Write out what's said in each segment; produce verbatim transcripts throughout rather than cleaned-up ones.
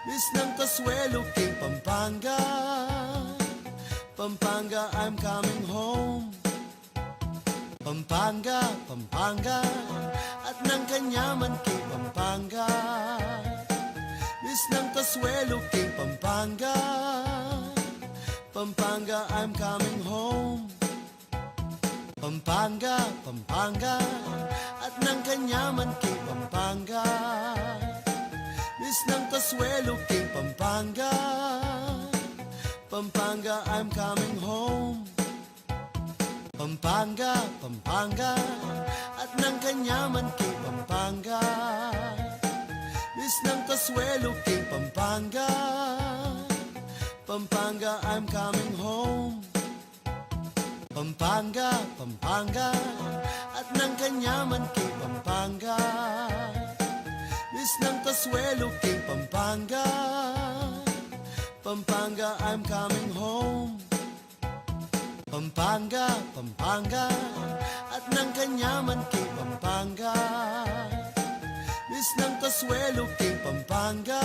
Misnang kasuelu king Pampanga, Pampanga, I'm coming home. Pampanga, Pampanga, at nang kanyaman king Pampanga. Misnang kasuelu king Pampanga, Pampanga, I'm coming home. Pampanga, Pampanga, at nang kanyaman king Pampanga. Misnang kasuelu king Pampanga, Pampanga, I'm coming home. Pampanga, Pampanga, at nang kanyaman king Pampanga. Misnang kasuelu king Pampanga, Pampanga, I'm coming home. Pampanga, Pampanga, at nang kanyaman king Pampanga. Misnang kasuelu king Pampanga, Pampanga, I'm coming home. Pampanga, Pampanga, at nang kanyaman king Pampanga. Misnang kasuelu king Pampanga,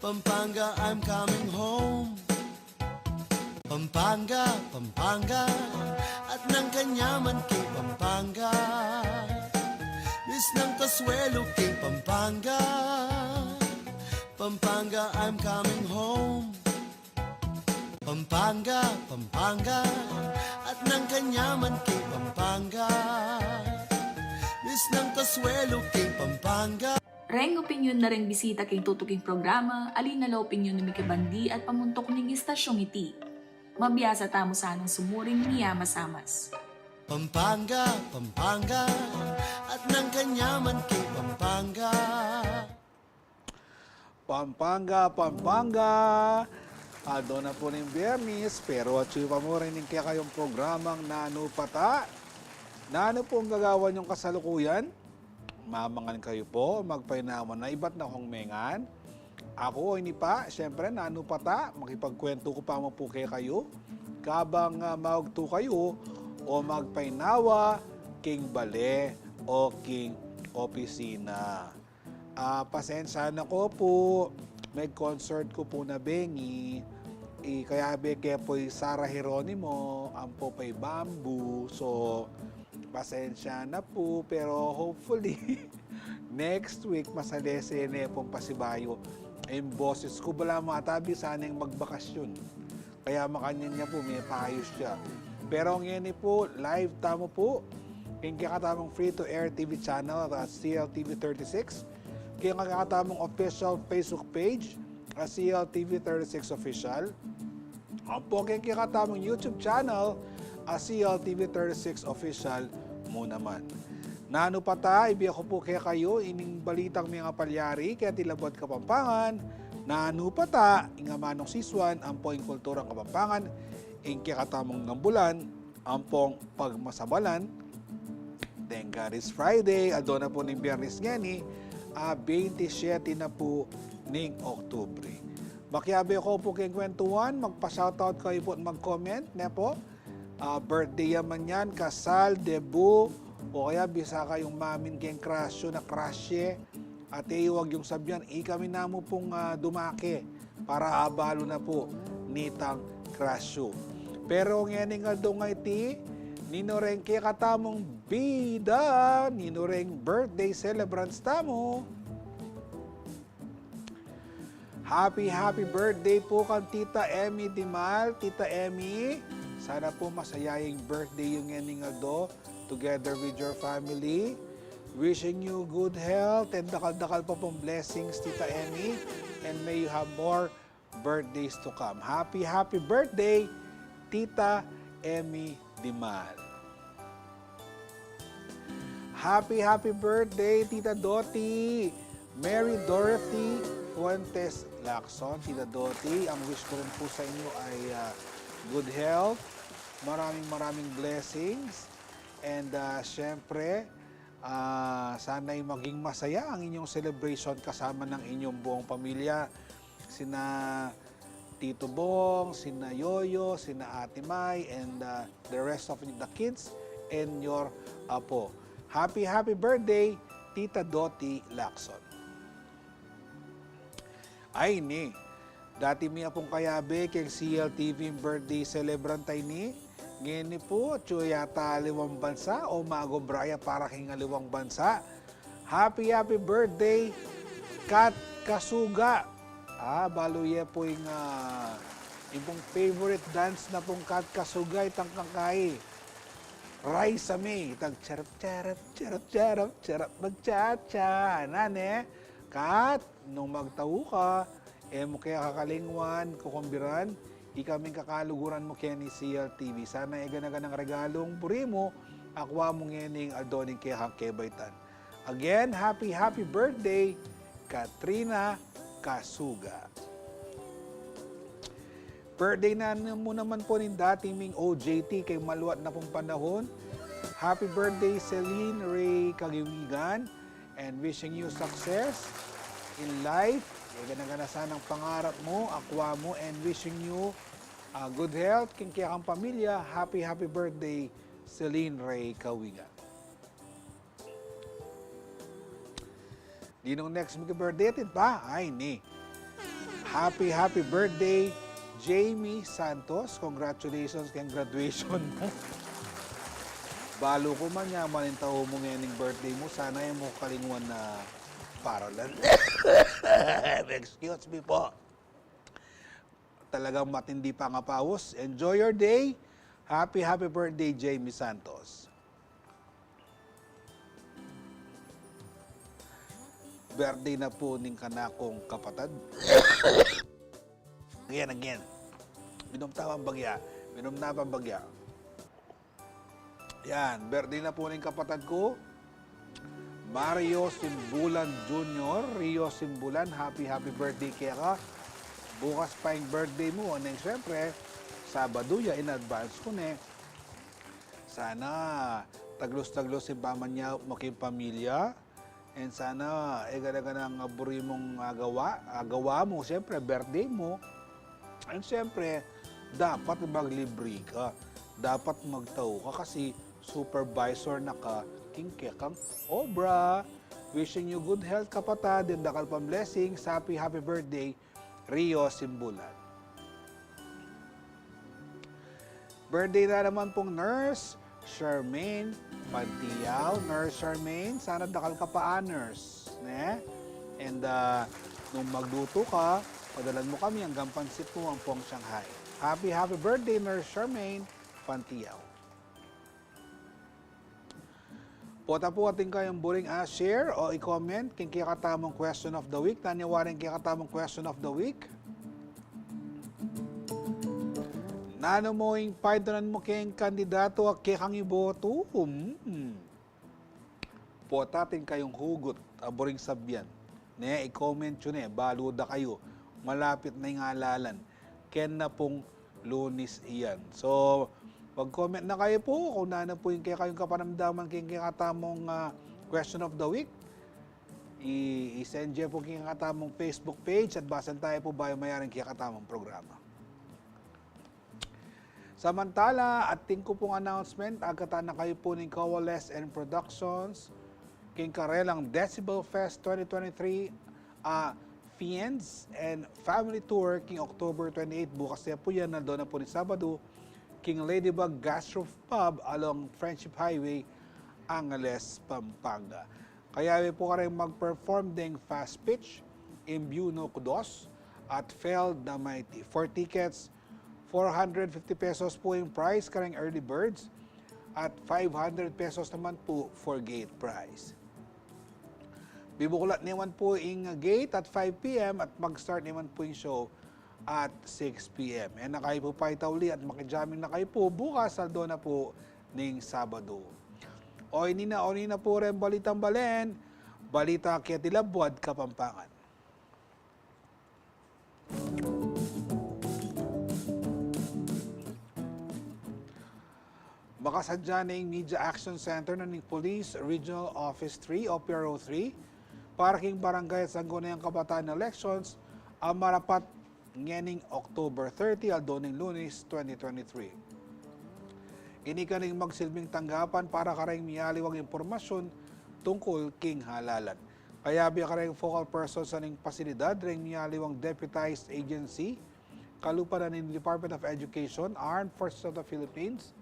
Pampanga, I'm coming home. Pampanga, Pampanga, at nang kanyaman king Pampanga. Misnang kasuelu king Pampanga, Pampanga, I'm coming home. Pampanga, Pampanga, at nang kanyaman king Pampanga. Misnang kasuelu king Pampanga. Reng opinyon na reng bisita king tutuking programa, ali na la opinyon ning mikibandi at pamuntuk ning istasyong iti. Mabiasa tamu sanang sumuring miyamasamas. Pampanga, Pampanga, at nang kanyaman king Pampanga. Pampanga, Pampanga. Aldo na pu ning Biyernes, pero atyu pa mu rin ing kekayung programang Nanu Pata. Nanu pung gagawan yung kasalukuyan? Mamangan kayu pu, magpainawa na, ibat na kung mengan. Aku ini pa, siyempre, Nanu Pata, makipagkwentu ku pa mu pu kekayu. Kabang, ah, maugtu kayu o magpainawa king bale o king opisina. Ah, pasensya na ku pu, me-concert ku pu na bengi. I, kayabe ke pu i Sarah Geronimo, ampo pa i Bamboo. So, pasensya na pu, pero hopefully, next week, masalese ne pung pasibayu ing boses ku. Balamu atabi sana ing magbakasyun. Kaya makanyan ya pu, me-paayus ya. Pero ngeni pu, live tamu pu king kekatamung free-to-air T V channel at C L T V thirty-six, king kekatamung official Facebook page, a C L T V thirty-six Official. Ampo king kekatamung YouTube channel, a C L T V thirty-six Official mu naman. Nanu Pata, ibie ku pu kekayu ining balitang mengapalyari keti labuad Kapampangan. Nanu Pata, ing amanung sisuan ampo ing kulturang Kapampangan, ing kekatamung gambulan ampong pagmasabalan. Thank God it's Friday, aldo na pu ning Biyernes ngeni, a, bente siyete na pu ning Oktubre. Makiabe ko pu king kwentuhan, magpa-shoutout kayu pu at mag-comment, ne pu? A, birthday ya man yan, kasal, debut, o kaya bisa kayung mamin king krasyu na krasye, at e yu wag yung sabyan, ikami namu pung, a, dumake para abalu na pu nitang krasyu. Pero ngening aldo a iti, ninu reng kekatamung bida, ninu reng birthday celebrants tamu? Happy, happy birthday pu kang Tita Emmy Dimal. Tita Emmy, sana pu masaya ing birthday yu ngening aldo together with your family. Wishing you good health and dakal-dakal pa pung blessings, Tita Emmy. And may you have more birthdays to come. Happy, happy birthday, Tita Emmy Dimal. Happy, happy birthday, Tita Doti. Mary Dorothy Fuentes Lacson, Tita Doti. Ang wish ko rin po sa inyo ay, ah, good health, maraming, maraming blessings, and, ah, syempre, ah, sana'y maging masaya ang inyong celebration kasama ng inyong buong pamilya, sina Tito Bong, sina Yoyo, sina Ate Mai, and, uh, the rest of the kids and your apo. Happy, happy birthday, Tita Doti Lacson. Ay ni, dati mi pung kayabe keng C L T V birthday celebrant a ini. Ngeni pu, atyu yata aliwang bansa o mag-obra ya para keng aliwang bansa. Happy, happy birthday, Kat Kasuga. Ah, balu ye pu ing, ah, ing pung favorite dance na pung Kat Kasuga, itang kakayi. Rise a me, itang charap, charap, charap, charap, charap, magcha-cha. Nane, Kat, nung magtau ka, e mu ke kakalingwan kukumbiran ikaming kakaluguran mu keni C L T V. Sana e gana-ganang regalung buri mu, akua mu ngening aldo ning kekang kebaitan. Again, happy, happy birthday, Katrina Kasuga. Birthday na mu naman pu ning dati ming O J T keng maluat na pung panahun. Happy birthday, Celine Ray Kagiwigan, and wishing you success in life. E gana-gana sanang pangarap mu, akua mu, and wishing you, ah, good health keng kekang pamilya. Happy, happy birthday, Celine Ray Kawigan. Ninung next mi ka-birthday atin pa? Ay ni. Happy, happy birthday, Jamie Santos. Congratulations keng graduation mu. Balu ku manyaman ing tau mu ngening birthday mu. Sana e mu kalingwan na paralan. Excuse me po. Talagang matindi pangapaus. Enjoy your day. Happy, happy birthday, Jamie Santos. Birthday na pu ning kanakung kapatad. Again, again. Minum ta pang bagya. Minum na pang bagya. Yan, birthday na pu ning kapatad ku, Mario Simbulan Junior. Rio Simbulan, happy, happy birthday keka. Bukas pa ing birthday mu, neng siyempre, Sabadu ya, in advance ku ne. Sana taglus-taglus ing pamanyaup mu king pamilya. And sana, e gana-ganang buri mung agawa, agawa mu, siyempre, birthday mu. And siyempre, dapat maglibre ka. Dapat magtau ka kasi supervisor na ka king kekang obra. Wishing you good health, kapatad, and dakal pang blessings. Happy, happy birthday, Rio Simbulan. Birthday na naman pung Nurse Charmaine Pantiao. Nurse Charmaine, sana dakal ka pa honors, ne? And, ah, nung magluto ka, padalan mu kami anggang pansit mu ampong Shanghai. Happy, happy birthday, Nurse Charmaine Pantiao. Pota pu atin kayung buring, ah, share o i-comment king kekatamung question of the week. Nanu ya waring kekatamung question of the week? Nanu mu ing paintunan mu keng kandidatu a kekang ibotu? Hmm. Pota atin kayung hugut a buring sabian. Ne, i-comment yu ne, balu da kayu. Malapit na ing halalan. Kena pung Lunis iyan. So, mag-comment na kayu pu kung nanu pu ing kekayung kapanamdaman king kekatamung, ah, question of the week. I-, i-send ye pu king kekatamung Facebook page at basan tayu pu bayu mayaring kekatamung programa. Samantala, atin ku pung announcement, agkatan na kayu pu ning Coalesce and Productions king karelang Decibel Fest twenty twenty-three, ah, Fiends and Family Tour king October twenty-eight, bukas ya pu yan, aldo na pu ning Sabadu, king Ladybug Gastro Pub along Friendship Highway, Angeles, Pampanga. Kayabe pu kareng mag-perform deng Fast Pitch, Imbuno Kudos, at Fell the Mighty. For tickets, four hundred fifty pesos pu ing price kareng early birds at five hundred pesos naman pu for gate price. Bibuklat ne man pu ing gate at five P M at mag-start ne man pu ing show at six P M. E na kayu pu paitauli at makijamming na kayu pu bukas, aldo na pu ning Sabadu. O ini na, o ini na pu reng balitang balen, balita keti labuad Kapampangan. Makasadya ne ing Media Action Center na ning Police Regional Office three o P R O three para king barangay at sangguniang kabataan elections a marapat ngening October thirty, aldo ning Lunes, twenty twenty-three. Ini karing magsilbing tanggapan para kareng mialiwang impormasyun tungkul king halalan. Kayabe kareng focal persons ning pasilidad reng mialiwang deputized agency, kalupa na ning Department of Education, Armed Forces of the Philippines,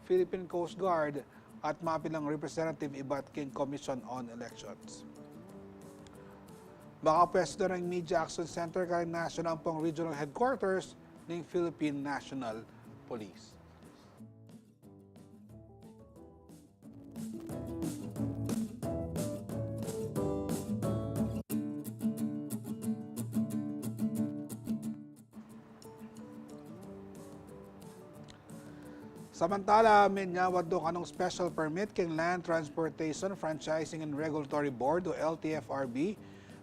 Philippine Coast Guard, at mapilang representative ibat king Commission on Elections. Makapwesto na reng Media Action Center kareng national ampong regional headquarters ning Philippine National Police. Samantala, menyawad do kanung special permit king Land Transportation Franchising and Regulatory Board o L T F R B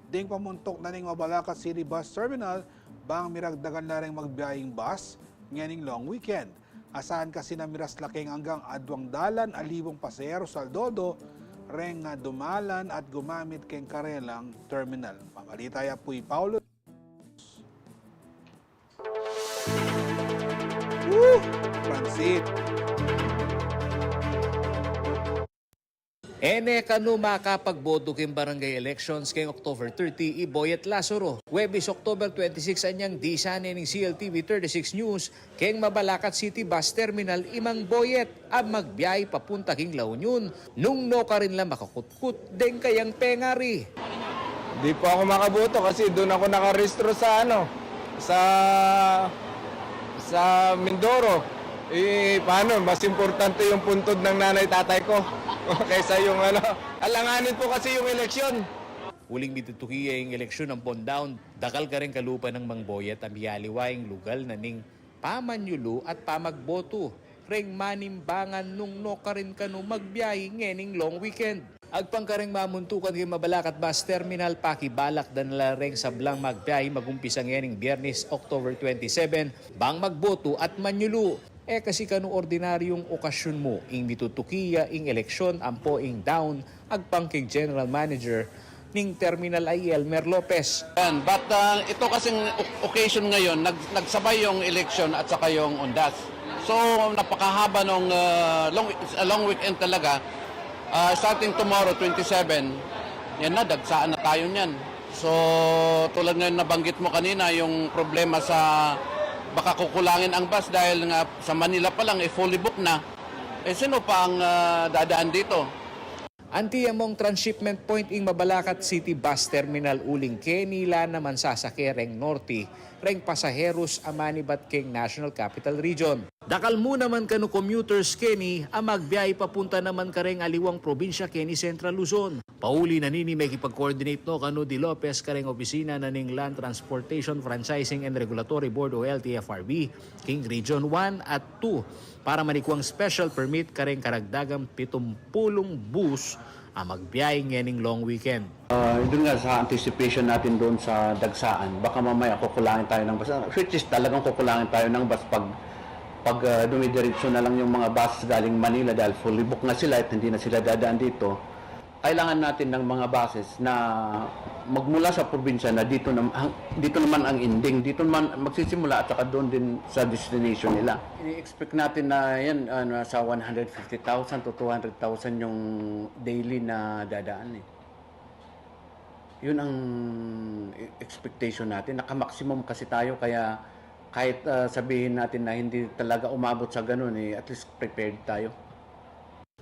ding pamuntuk na ning Mabalacat City Bus Terminal bang miragdagan la reng magbiaying bus ngening long weekend. Asahan kasi na miras la keng anggang aduang dalan a libung pasaheru saldo do reng, ah, dumalan at gumamit keng karelang terminal. Mamalita ya pu i Paulo. Woo! Transit. E ne kanu makapagboto king barangay elections keng October thirty i Boyet Lazaro. Huwebes, October twenty-six anyang disa ne ning C L T V thirty-six News keng Mabalacat City Bus Terminal i Mang Boyet a magbiahe papunta king La Union nung nukarin la makakutkut deng kayang pengari. Di po ako makaboto kasi doon ako nakarehistro sa ano, sa, sa Mindoro. Eh, paano? Mas importante yung puntod ng nanay tatay ko kaysa yung ano. Alanganin po kasi yung eleksyon. Uling mitutuki ya ing eleksyon ampon daun, dakal kareng kalupa nang Mang Boyet a mialiwa ing lugal na ning pamanyulu at pamagboto reng manimbangan nung nukarin kanu magbiahe ngening long weekend. Agpang kareng mamuntukan keng Mabalacat Bus Terminal, pakibalak da na la reng sablang magbiahe magumpisa ngening Biyernes, October twenty-seven, bang magboto at manyulu. E kasi kanu ordinaryung okasyun mu ing mitutuki ya ing eleksyon ampo ing daun, agpang keng General Manager ning terminal a i Elmer Lopez. Yan. But, ah, ito kasing o-, occasion ngayon, nag-, nagsabay yung eleksyon at saka yung undas. So, napakahaba nung, ah, long, a long weekend talaga. Ah, starting tomorrow, twenty-seven, yan na, dagsaan na tayo niyan. So, tulad ngayon nabanggit mo kanina, yung problema sa baka kukulangin ang bus dahil nga sa Manila pa lang, eh, fully booked na. Eh, sino pa ang, ah, dadaan dito? Anti ya mung transshipment point ing Mabalacat City Bus Terminal uling keni la naman sasake reng norte reng pasaherus a manibat keng National Capital Region. Dakal mu naman kanu commuters keni a magbiahe papunta naman kareng aliwang probinsya keni Central Luzon. Pauli na nini, mekipag-coordinate no kanu di Lopez kareng opisina na ning Land Transportation Franchising and Regulatory Board o L T F R B king Region one at two para manikuang special permit kareng karagdagang pitumpulung bus a magbiahe ngening long weekend. Ah, dun nga sa anticipation natin doon sa dagsaan, baka mamaya kukulangin tayo ng bus. Which is talagang kukulangin tayo ng bus pag, pag, ah, dumidiretso na lang yung mga bus galing Manila dahil fully booked na sila at hindi na sila dadaan dito. Kailangan natin ng mga buses na magmula sa probinsya na dito nam-, hang-, dito naman ang ending, dito naman magsisimula at saka doon din sa destination nila. Ini-expect natin na yan, ah, nasa one hundred fifty thousand to two hundred thousand yung daily na dadaan eh. Yun ang e-, expectation natin. Naka-maximum kasi tayo, kaya kahit, ah, sabihin natin na hindi talaga umabot sa ganun eh, at least prepared tayo.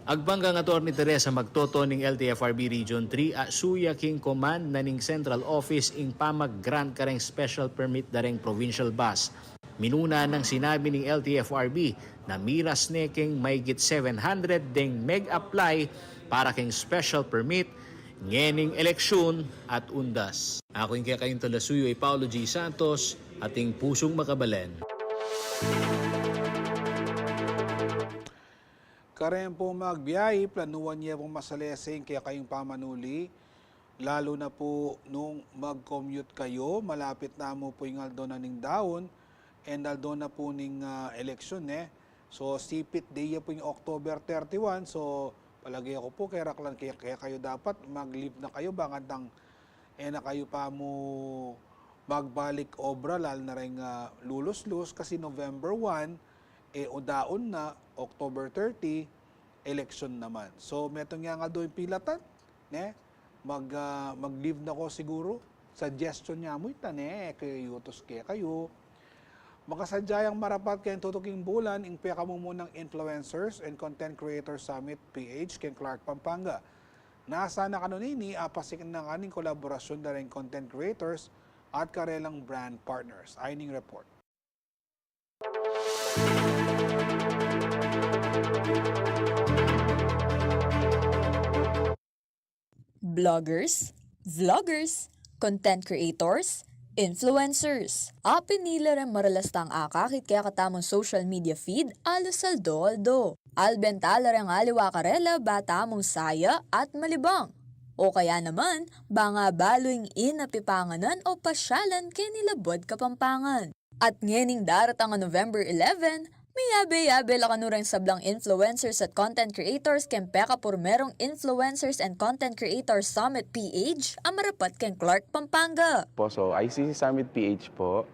Agpang kang Attorney Teresa Magtoto ning L T F R B Region three, a suya king command na ning central office ing pamag-grant kareng special permit dareng provincial bus. Minuna nang sinabi ning L T F R B na miras ne keng maygit seven hundred deng meg-apply para keng special permit ngening eleksyon at undas. Aku ing kekayung talasuyu i Paulo G Santos, ating pusung makabalen. Kareng pung magbiahe, planuan ye pung masalese ing kekayung pamanuli, lalu na pu nung mag-commute kayu, malapit na mu pu ing aldo na ning daun, and aldo na pu ning, ah, eleksyon, e. So, sipit de ya pu ing October thirty-one, so, palage ku pu, keraklan ke-, kekayu dapat mag-leave na kayu, bang antang e na kayu pa mu magbalik obra, lalu na reng, ah, luluslus, kasi November one, e, o daun na, October thirty, eleksyon naman. So, metung yang aldo ing pilatan, ne? Mag, ah, mag-leave na ko siguro. Suggestion nya mu ita ne, kaya yutos kekayu. Makasadya yang marapat keng tutuking bulan ing pekamumunang Influencers and Content Creators Summit P H keng Clark, Pampanga. Nasa na kanu nini, apasikan na ning kolaborasyun da ring content creators at karelang brand partners. Ayni ing report. Bloggers, vloggers, content creators, influencers. Apin ila reng maralas tang akakit kekatamung social media feed alang aldo-aldo. Alben tala reng aliwa karela ba tamung saya at malibang. O kaya naman, bang abalu ing inapipanganan o pasyalan keni labud Kapampangan. At ngening daratang a November eleven, miyabe-yabe la kanu reng sablang influencers at content creators keng pekapurmerung Influencers and Content Creators Summit P H a marapat keng Clark, Pampanga. Po. So, I C C Summit P H po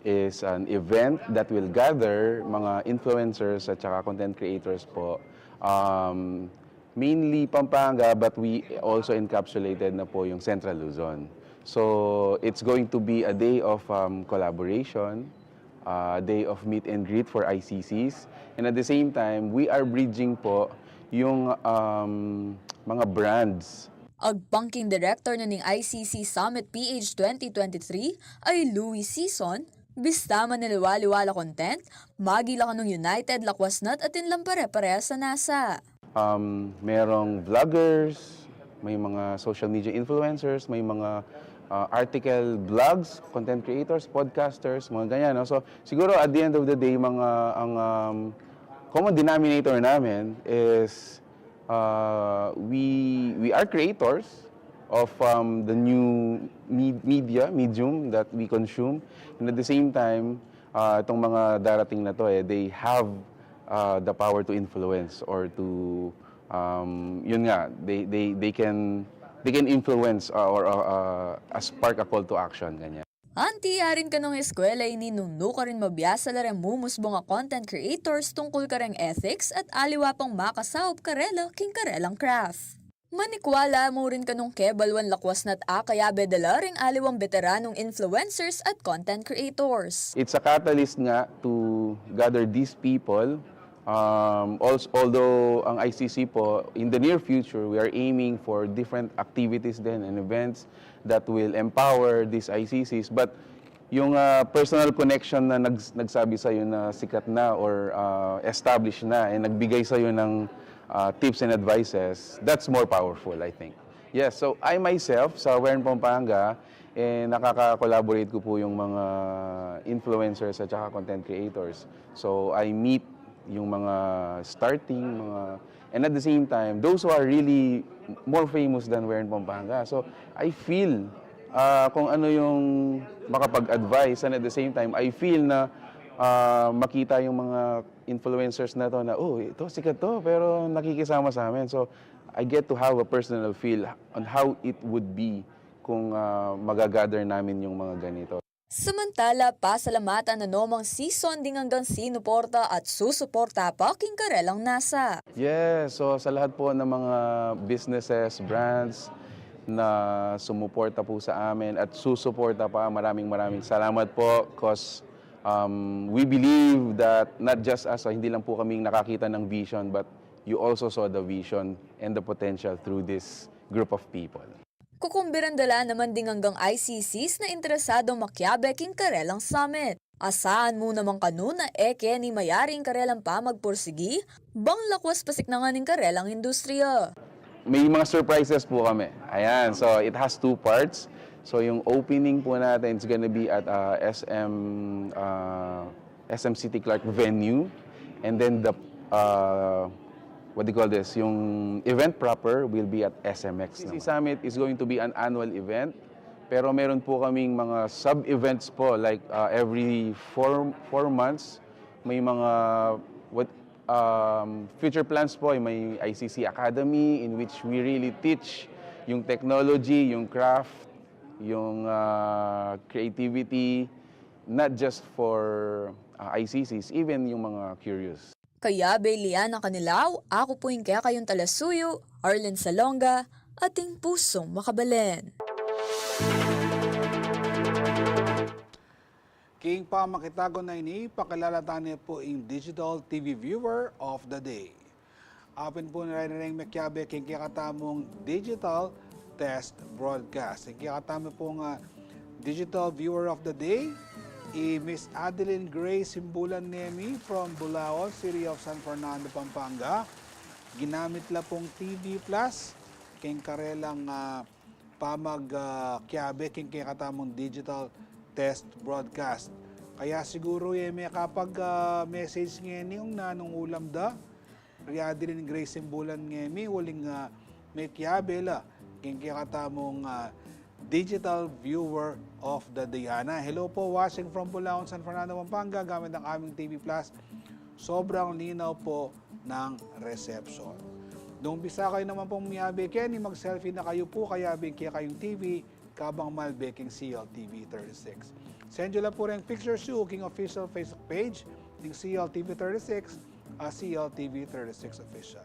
is an event that will gather mga influencers at saka content creators po. Um, mainly Pampanga, but we also encapsulated na po yung Central Luzon. So, it's going to be a day of um, collaboration, a day of meet and greet for I C Cs, and at the same time, we are bridging po yung um, mga brands. Agpang king director na ning I C C Summit P H twenty twenty-three ay Louis Sison, bista maniliwa-liwa la content, magi la kanung united lakwas na't atin lang pare-parehas a nasa. Um, merong vloggers, may mga social media influencers, may mga uh, article blogs, content creators, podcasters, mga ganyan. No? So, siguro at the end of the day, mga ang um, common denominator namin is uh, we we are creators of um, the new me- media medium that we consume, and at the same time, uh, itong mga darating na to eh, they have uh, the power to influence or to um, yun nga, they they they can they can influence uh, or uh, uh, spark a call to action, ganyan. Anti arin kanung eskwela ini nung nukarin mabiasa la reng mumusbung a content creators tungkul kareng ethics at aliwa pang makasaup karela king karelang craft. Manikwa la mu rin kanung kebaluan lakwas na't akayabe da la reng aliwang beteranung influencers at content creators. It's a catalyst nga to gather these people. Um, also, although ang I C C po, in the near future, we are aiming for different activities din and events that will empower these I C Cs. But yung uh, personal connection na nags- nagsabi sa'yo na sikat na or uh, established na and nagbigay sa'yo ng uh, tips and advices, that's more powerful, I think. Yes, so I myself, sa Wern Pampanga, eh, nakaka-collaborate ko po yung mga influencers at saka content creators. So I meet yung mga starting, mga and at the same time, those who are really more famous than Wern Pampanga. So I feel uh, kung ano yung makapag-advise, and at the same time, I feel na uh, makita yung mga influencers na to na, oh, ito sikat to, pero nakikisama sa amin. So I get to have a personal feel on how it would be kung uh, magagather namin yung mga ganito. Samantala, pasalamatan na no mang Sison ding anggang sinuporta at susuporta pa king karelang nasa. Yes, so sa lahat po ng mga businesses, brands na sumuporta po sa amin at susuporta pa, maraming maraming salamat po, cause um, we believe that not just us, hindi lang po kaming nakakita ng vision, but you also saw the vision and the potential through this group of people. Kukumbiran da la naman ding anggang I C Cs na interesadong makiabe king karelang summit. Asahan mu naman kanu na e keni mayari ing karelang pamagpursigi, bang lakwas pasiknangan ing karelang industriya. May mga surprises po kami. Ayan, so it has two parts. So yung opening po natin, it's gonna be at uh, S M uh, S M City Clark venue. And then the, uh, what do you call this? Yung event proper will be at S M X. C C naman. Summit is going to be an annual event. Pero meron po kaming mga sub-events po, like uh, every four, four months, may mga what, um, future plans po, may I C C Academy in which we really teach yung technology, yung craft, yung uh, creativity, not just for uh, I C Cs, even yung mga curious. Kayabe Liana Canilaw, aku pu ing kekayung talasuyu, Arlen Salonga, ating pusong makabalen. King pamakitagun a ini, pakilala tane pu ing Digital T V Viewer of the Day. Apin pu reng mekiabe king kekatamung digital test broadcast. Ing kekatamu pung, ah, digital viewer of the day, i Miss Adeline Grace Simbulan Nemi from Bulaon, City of San Fernando, Pampanga. Ginamit la pung T V Plus king karelang, ah, pamag, ah, kiabe king kekatamung digital test broadcast. Kaya siguru e me kapag, ah, message ngeni nung nanung ulam da, ri Adeline Grace Simbulan Nemi, uling, ah, mekiabe la king kekatamung, ah, digital viewer of the day. Ana, hello po, watching from Bulaon, San Fernando, Pampanga, gamit ang aming T V Plus. Sobrang linaw po ng reception. Nung bisa kayu naman pung miabe keni, mag-selfie na kayu pu, kayabe ing kekayung T V, kabang malbe king C L T V thirty-six. Send yu la pu reng pictures yu king official Facebook page ning C L T V thirty-six, ah, C L T V thirty-six Official.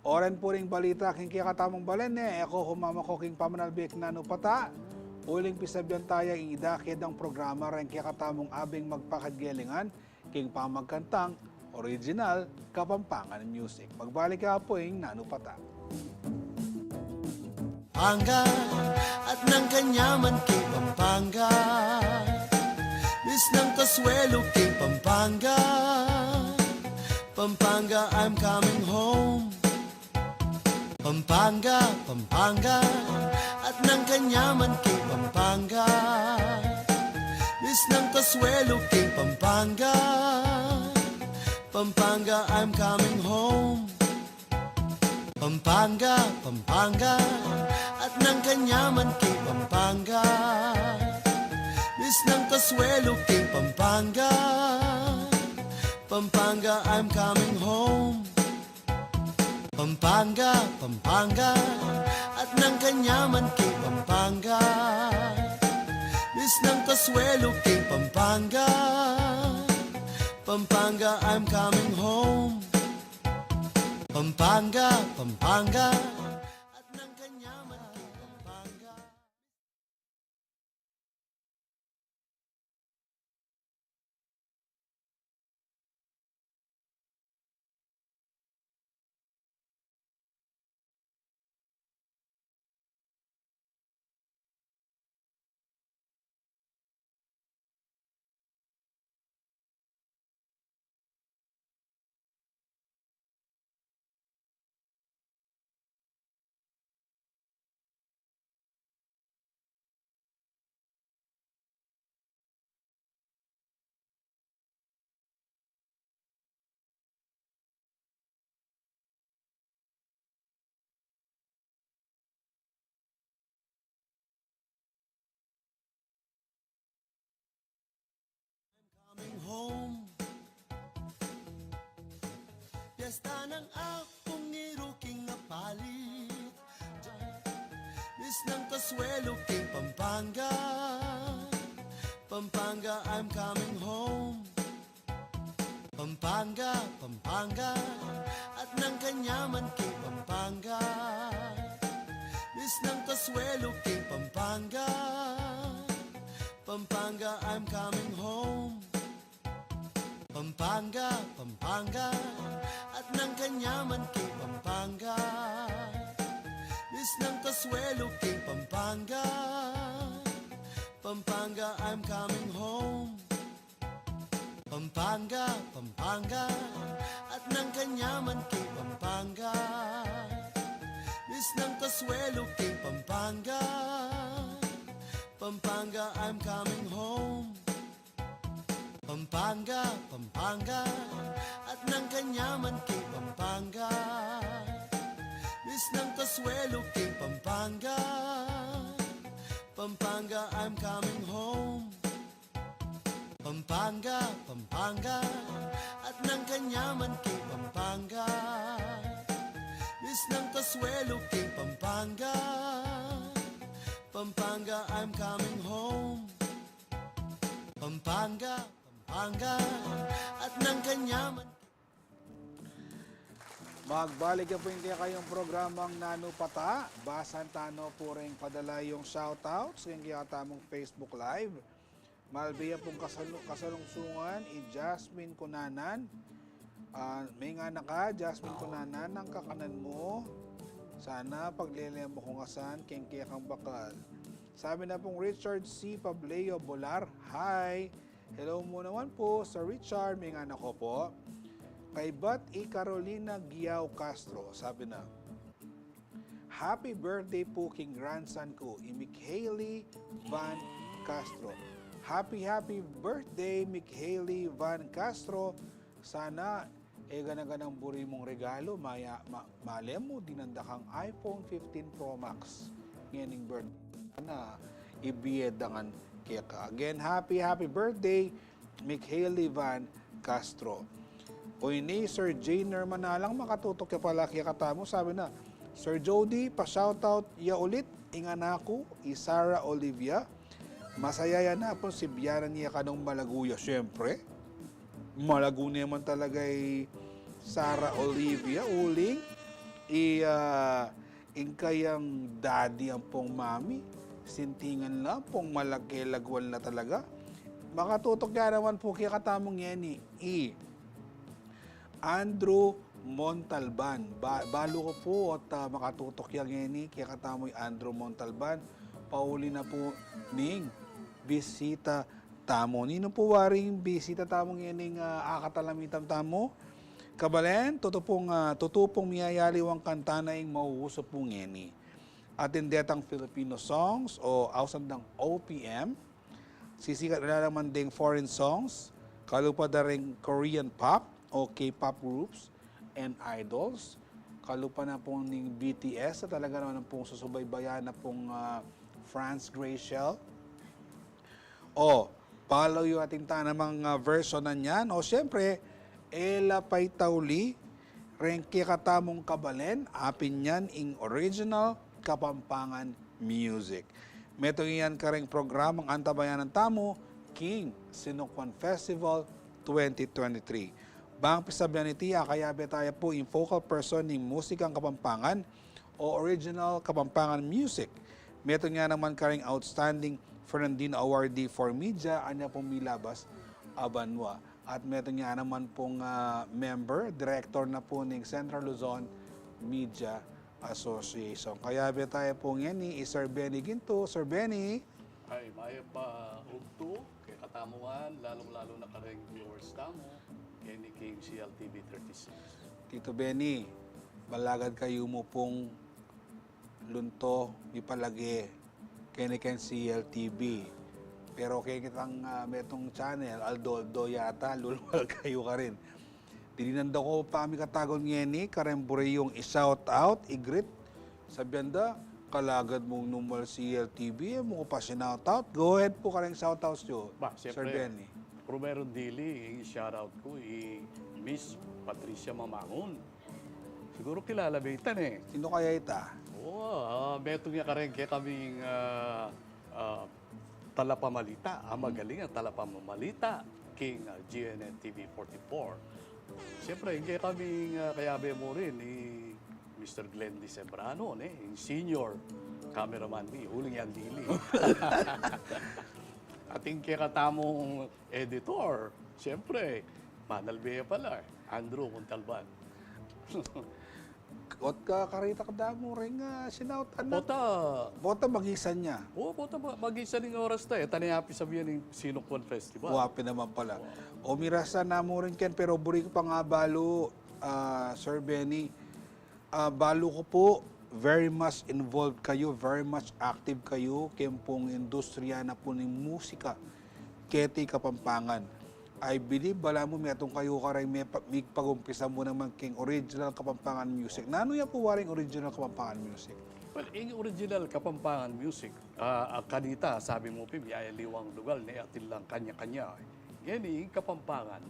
Oren pu ring balita king kekatamung balen ne, e ko humamako king pamanalbe king nanu pata, uling pisabian taya ing idakil dang programa reng kekatamung abing magpakadgelingan, king pamagkantang original Kapampangan music. Magbalik ya pu ing nanu pata. Panga at nang kanyaman king Pampanga. Miss ng Kasuelo king Pampanga. Pampanga, I'm coming home. Pampanga, Pampanga, at nang kanyaman king Pampanga. Miss ng Kasuelo king Pampanga. Pampanga, I'm coming home. Pampanga, Pampanga, at nang kanyaman king Pampanga. Miss ng Kasuelo king Pampanga. Pampanga, I'm coming home. Pampanga, Pampanga, at nang kanyaman king Pampanga. Miss ng Kasuelo king Pampanga. Pampanga, I'm coming home. Pampanga, Pampanga, at nang kanyaman king Pampanga. Coming home. Piyesta ng Apung Iru king Apalit. Miss ng Kasuelo king Pampanga. Pampanga, I'm coming home. Pampanga, Pampanga, at nang kanyaman king Pampanga. Miss ng Kasuelo king Pampanga. Pampanga, I'm coming home. Pampanga, Pampanga, at nang kanyaman king Pampanga. Miss ng Kasuelo king Pampanga. Pampanga, I'm coming home. Pampanga, Pampanga, at nang kanyaman king Pampanga. Miss ng Kasuelo king Pampanga. Pampanga, I'm coming home. Pampanga, Pampanga, at nang kanyaman king Pampanga. Miss ng Kasuelo king Pampanga. Pampanga, I'm coming home. Pampanga, Pampanga, at nang kanyaman king Pampanga. Miss ng Kasuelo king Pampanga. Pampanga, I'm coming home. Pampanga, Pampanga, at nang kanyaman. Magbalik ya pu ing kekayung programang Nanu Pata. Basan tano pu ring padala yung shoutouts king kekatamung Facebook Live. Malbe ya pung kasalu-, kasalungsungan i Jasmine Cunanan. Ah, mengana ka, Jasmine Cunanan, nang kakanan mu. Sana paglele mu kung asan king kekang bakal. Sabi na pung Richard C. Pableo Bolar, "Hi!" Hello mu naman po, Sir Richard, mengana ko po. Kaybat i Carolina Giao Castro, sabi na, "Happy birthday po king grandson ko, i Michaely Van Castro." Happy, happy birthday, Michaely Van Castro. Sana e gana-ganang buri mung regalo, maya, ma, male mu, dinan da kang iPhone fifteen Pro Max ngening birthday. Sana ibie da ngan keka. Again, happy, happy birthday, Michaely Van Castro. O ini, Sir Jay Nerman Alang, makatutok ya pala kekatamu, sabi na, "Sir Jody, pa-shoutout ya ulit ing anak ku, i Sarah Olivia. Masaya ya na pung sibianan ya kanung malagu ya." Siyempre, malagu ne man talaga i Sarah Olivia, uling i, ah, ing kayang daddy ampong mami, sintingan la pung malagke laguan la talaga. Makatutok ya naman pu kekatamu ngeni i Andrew Montalban. Ba-, balu ku pu at, ah, makatutok ya ngeni kekatamu i Andrew Montalban. Pauli na pu ning bisita tamu. Ninu pu waring bisita tamu ngening, ah, akatalamitan tamu? Kabalen, tutu pung, ah, tutu pung miyayaliwang kanta na ing mauuso pu ngeni. Atin detang Filipino songs o ausan dang O P M. Sisikat na naman ding foreign songs. Kalupa da ring Korean pop o K-pop groups and idols. Kalupa na pung ning B T S, na talaga naman pung susubaybayan na pung, ah, Franz Greyshell. O, palayu atin ta namang, ah, version na niyan. O, siyempre, e la paytauli reng kekatamung kabalen, apin yan ing original Kapampangan music. Metung yan kareng programang antabayanan tamu king Sinukwan Festival twenty twenty-three. Bang pisabian iti, akayabe taya pu ing focal person ning musikang Kapampangan o original Kapampangan music. Metung ya naman kareng Outstanding Fernandino Awardee for Media, anya pung milabas a banua. At metung ya naman pung, ah, member, director na pu ning Central Luzon Media Association. Kayabe taya pu ngeni i Sir Benny Ginto. Sir Benny. Ay, mayap a bugtu kekatamu ngan, lalung-lalu na kareng viewers tamu keni king C L T V thirty-six. Tito Benny, balagad kayu mu pung lunto, mipalage keni keng C L T V. Pero keng kitang, ah, metung channel, aldo-aldo yata lulwal kayu karin. Dinan da ku pa mikatagun ngeni kareng buri yung i-shout out, i-greet. Sabian da, "Kalagad mung numal C L T V, e mu ku pa si-shout out." Go ahead pu kareng shout out yu, Sir Benny. Ba, siyempre, primerong dili, i-shout out ku i Miss Patricia Mamangun. Siguru kilala me ita, ne? Sino kaya ita? Oo, ah, metung ya kareng kekaming, ah, ah, talapamalita, ah, magaling a talapamalita king, ah, G N N T V forty-four. Siyempre, ing kekaming, ah, kayabe mu rin i Mister Glendy Sembrano, ne, ing senior cameraman mi, uling yan dili. At ing kekatamung editor, siyempre, manalbe ya pala, Andrew Montalban. Ot ka, karita ka da mu ring, ah, sinaut, anak. Pota. Pota, magisan ya. Oo, pota, ma-, magisan ing oras ta, e ta ne ya pisabian ing Sinukwan Festival. Wa, pin naman pala. Wa. O, mirasa na mu rin ken, pero buri ku pang abalu, ah, Sir Benny, ah, balu ku pu, very much involved kayu, very much active kayu keng pung industriya na pu ning musika keti Kapampangan. I believe, balamu metung kayu kareng me-, migpag-umpisa mu naman keng original Kapampangan music. Nanu ya pu waring original Kapampangan music? Well, ing original Kapampangan music, ah, ah, kanita, sabi mu pin, miyayaliwang lugal, ne, atin lang kanya-kanya. Ngeni, ing Kapampangan,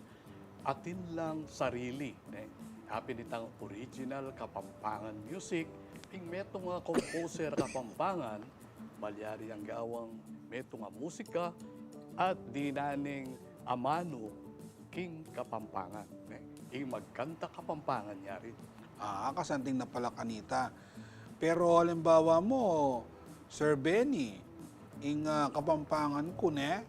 atin lang sarili, ne? Apin itang original Kapampangan music, ing metung a composer Kapampangan, malyari yang gawang metung a musika at dinan ning amanu king Kapampangan, ne? Ing magkanta Kapampangan yari. Ah, kasanting na pala kanita. Pero halimbawa mu, Sir Benny, ing, ah, Kapampangan ku, ne?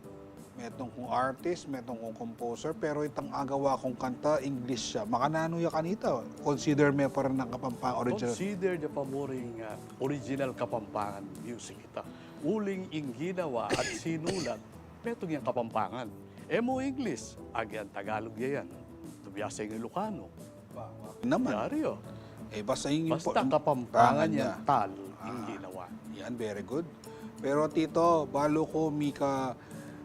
Metung kung artist, metung kung composer, pero itang agawa kung kanta, English ya. Makananu ya kanita? Consider me pa rin ing Kapampangan original? Consider ya pa mu ring, ah, original Kapampangan music ita. Uling ing ginawa at sinulat, metung yang Kapampangan. E mu English, agyang Tagalog ya yan. Tubyasa ing Ilocano. Naman. Yari, o. E, basta ing Basta impo-, Kapampangan Kapampangan yang ya. Tal ing Ah, ginawa. Yan, very good. Pero Tito, balu ku mika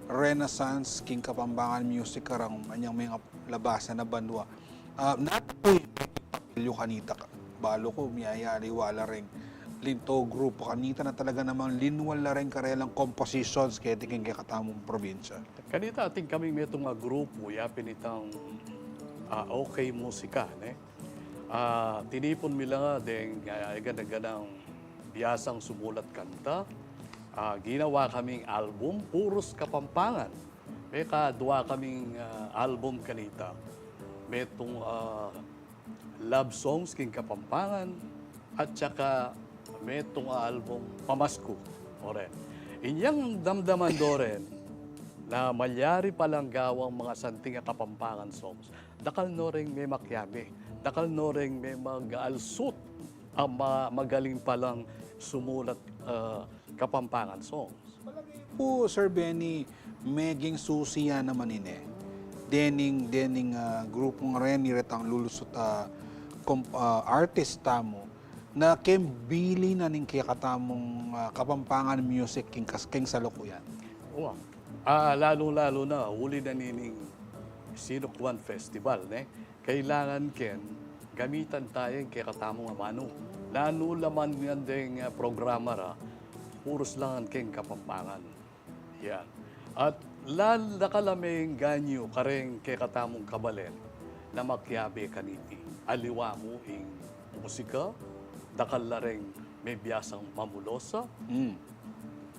renaissance king Kapampangan music kareng anyang mengalabasan a banua. Ah, nanu pu ing papel yu kanita ka-, balu ku miyayaliwa la reng linto grupo kanita na talaga namang linwal la reng karelang compositions keti king kekatamung probinsya. Kanita atin kaming metung a grupo, yapin itang, ah, OK Musika, ne? Ah, tinipun mi la nga deng, ah, gana-ganang biyasang sumulat kanta. Ah, ginawa kaming album, Puros Kapampangan. Mekadwa kaming, ah, album kanita. Metung, ah, love songs king Kapampangan, at saka metung a album, Pamasku. Oren. Inyang damdaman do ren, na malyari palang gawang manga santing a Kapampangan songs, dakal no reng memakiabe, dakal no reng memag-alsut a ma-, magaling palang sumulat, ah, Kapampangan songs. Palagay pu, Sir Benny, meging susi ya naman ini. Dening, dening, ah, grupung reni retang lulusut, ah, kom-, ah, artist tamu, na keng bili na ning kekatamung, ah, Kapampangan music king kas-, king salukuyan. Wa. Ah, lalu-lalu na, uli na nining Sinukwan Festival, ne? Kailangan ken gamitan taya ing kekatamung amanu. Nanu la man ngan deng, ah, programa ra, puros la ngan keng Kapampangan. Yan. At lal-, dakal a mengganyu kareng kekatamung kabalen na makiabe kaniti. Aliwa mu ing musika, dakal la reng mebiasang mamulosa. Mm.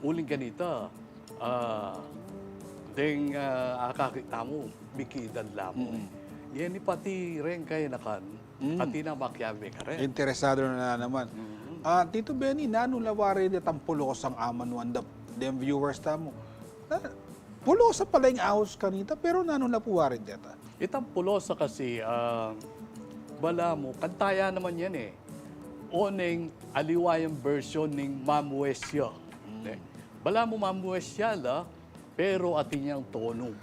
Uling kanita, ah, deng, ah, akakit tamu, mikiedad la mu. Mm. Ngeni pati reng kayanakan, mm, atin nang makiabe karen. Interesado na naman. Mm. Ah, Tito Benny, nanu la wari detang pulosang amanuan da deng viewers tamu? Ah, pulosa pala ing aus kanita, pero nanu la pu wari deta? Itang pulosa kasi, ah, balamu, kanta ya naman yan e. Oneng aliwa yang version ning Ma'am Wes ya. Mm. E, balamu Ma'am Wes ya la, pero atin yang tono.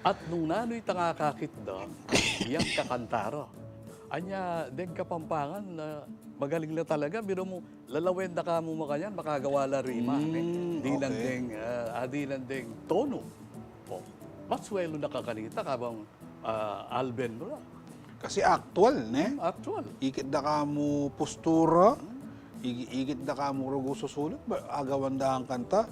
At nung nanu itang akakit da, yang kakanta ra. Anya, deng Kapampangan na magaling la talaga, biro mu, lalawen da ka mu makanyan, makagawa la rima, e. Mm, dinan okay. Deng, ah, ah, dinan deng tono. O, mas swelo na ka kanita, kabang, ah, Alben mu la. Kasi aktual, ne? Mm, aktual. Ikit da ka mu postura, mm, iki-, ikit da ka mu rugu susulut, ba, agawan da kang kanta.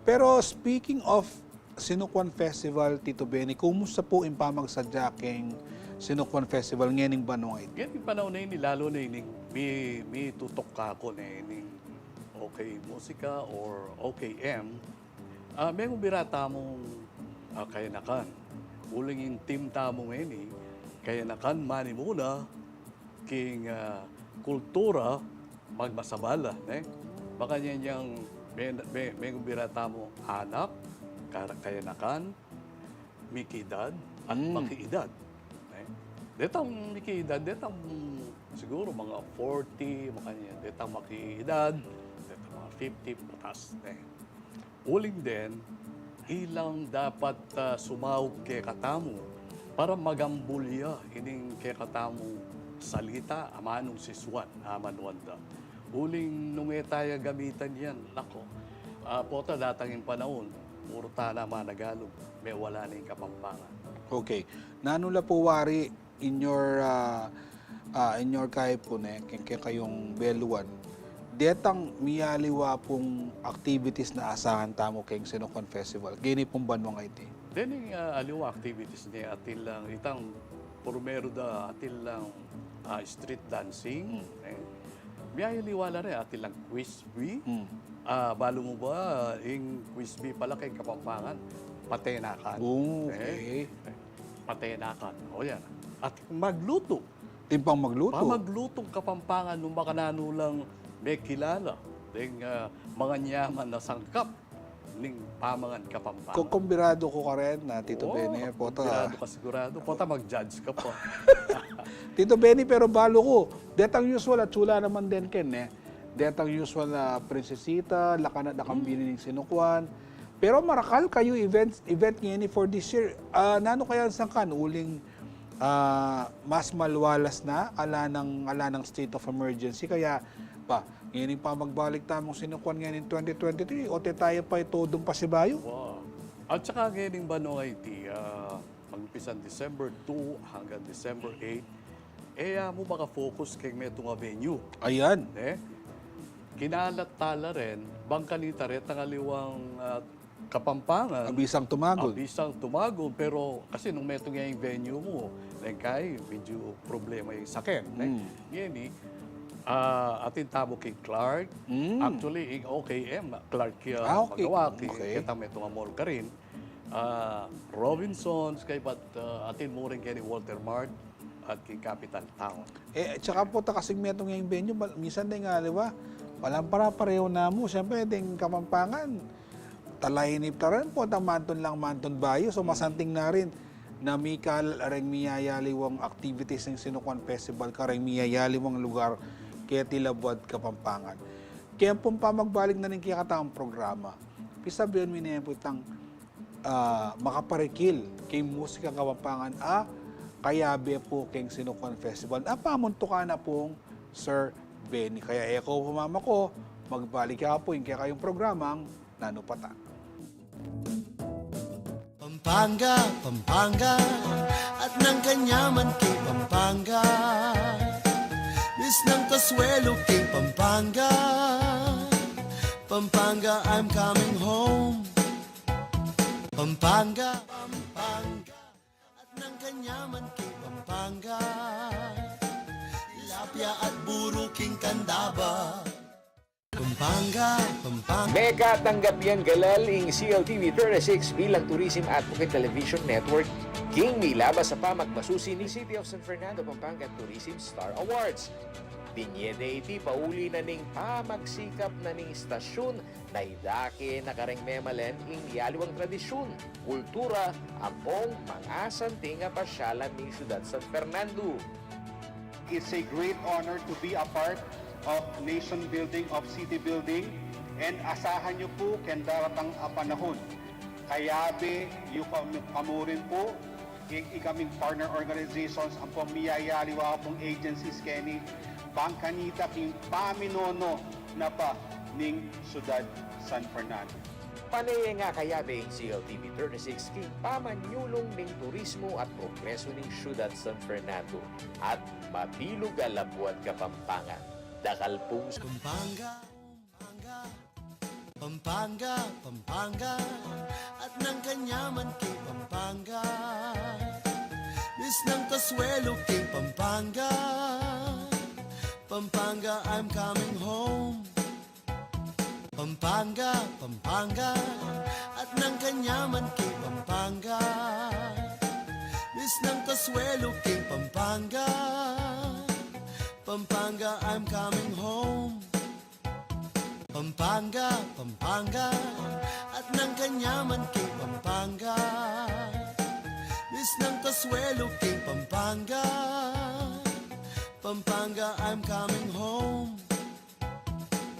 Pero speaking of Sinukwan Festival, Tito Benny, kumusta pu ing pamagsadya keng Sinukwan Festival ngening banua iti? Ngening panaun a ini, lalu na ining mi-, mitutuk kaku ne ining OK Musika or OK M, ah, mengubira tamung, ah, kayanakan. Uling ing team tamu ngeni, kayanakan manimuna, king, ah, kultura, magmasabal la, ne? Makanyan yang me-, me-, mengubira tamu anak, ka-, kayanakan, mikiedad, at, mm, makiedad, ne? Detang mikiedad, detang siguru mga forty, makanyan, detang makiedad, detang mga fifty pataas, ne? Uling den, ilang dapat, ah, sumaup kekatamu para magambul ya ining kekatamung salita, amanung sisuan, amanuan da. Uling nung e taya gamitan yan, nako, ah, pota datang ing panaun, puru tana managalug, mewala na ing Kapampangan. Okay. Nanu la pu wari in your, ah, ah, in your kaipun, e, keng kekayung beluan, detang miyaliwa pung activities na asahan tamu keng Sinukwan Festival keni pung banua iti? Dening, ah, aliwa activities ne, atin lang itang purmeru da, atin lang, ah, street dancing, mm, e. Miyaliwa la rin, atin lang quiz bee. Mm. Ah, balu mu ba, ing quiz bee pala keng Kapampangan, patenakan. Oh, okay. E, patenakan. O yan. At magluto. Yung pang magluto. Pamaglutung Kapampangan nung makananu lang mekilala deng, ah, manganyaman a sangkap ning pamangan Kapampangan. Ku-, kumbiradu ku karin na, Tito Benny, pota. Kumbiradu ka siguradu. Pota, mag-judge ka pa. Tito Benny, pero balu ku, detang usual, atiu la naman den ken, e. Detang usual a prinsesita, lakan at lakan bini ning sinukuan. Pero marakal kayu event, event ngeni for this year. Ah, nanu kaya ing sangkan uling, ah, mas malualas na, ala nang, ala nang state of emergency. Kaya, ba, ngeni pa magbalik tamung sinukuan ngeni twenty twenty-three, o te tayu pa ito dun pasibayu? Wow. At saka ngeni, Manong I T, ah, magumpisan December two hanggang December eight, e, ah, mu maka-focus keng metung a venue. Ayan. Ne? Kinalat tala rin, bang kanita retang aliwang, ah, Kapampangan. Abisang tumagul. Abisang tumagul, pero kasi nung metung ya ing venue mu, neng kai, medyo problema ing saken, ne? Mm. Ngeni, ah, atin tamu keng Clark. Mm. Actually, ing O K M, Clark ya, ah, okay, magawa, keng, okay, ketang metung a mall karin. Ah, Robinsons, kaybat, ah, atin mu rin keni Walter Mart at keng Capital Town. E, tsaka pota kasing metung ya ing venue, mal-, minsan deng aliwa, malang para-pareho na mu, siyempre, deng Kapampangan, talainip ta rin, pota mantun lang, mantun bayu, so, mm, masanting na rin na mikal reng miyayaliwang activities ning sinukuan festival kareng miyayaliwang lugar keti labuad Kapampangan. Kaya pung pamagbalik na ning kekatamung programa, pisabian mi ne pu itang ah, makaparikil keng musikang Kapampangan a kayabe pu keng sinukuan festival. A pamuntukan na pung Sir Benny. Kaya e ko pumamako, magbalik ya pu ing kekayung programang Nanu Pata. Pampanga, Pampanga, at nang kanyaman keng Pampanga. Misnang kasuelo keng Pampanga. Pampanga, I'm coming home. Pampanga, Pampanga, at nang kanyaman keng Pampanga. Tilapia at buru keng Candaba. Pampanga, Pampanga. Mekatanggap yang galal ing C L T V thirty-six bilang Tourism Advocate Television Network king milabas a pamagmasusi ning City of San Fernando, Pampanga Tourism Star Awards. Binye de iti pauli na ning pamagsikap na ning istasyun na idake na kareng memalen ing yaliwang tradisyun, kultura, ampong mangasanting a pasyalan ning Syudad San Fernando. It's a great honor to be a part of nation building, of city building, and asahan yu pu keng daratang a panahun, kayabe yu kam-, kamu rin pu, i-, ikaming partner organizations, ampong miyayaliwa pung agencies keni, bang kanita king paminono na pa ning Syudad San Fernando. Pane ya nga kayabe ing C L T V thirty-six king pamanyulung ning turismo at progreso ning Syudad San Fernando at mabilug a labuad Kapampangan. Dakal pung Pampanga, Pampanga, Pampanga, Pampanga, at nang kanyaman keng Pampanga. Misnang kasuelo keng Pampanga. Pampanga, I'm coming home. Pampanga, Pampanga, at nang kanyaman keng Pampanga. Misnang kasuelo keng Pampanga. Pampanga, I'm coming home. Pampanga, Pampanga, at nang kanyaman keng Pampanga. Misnang kasuelo keng Pampanga. Pampanga, I'm coming home.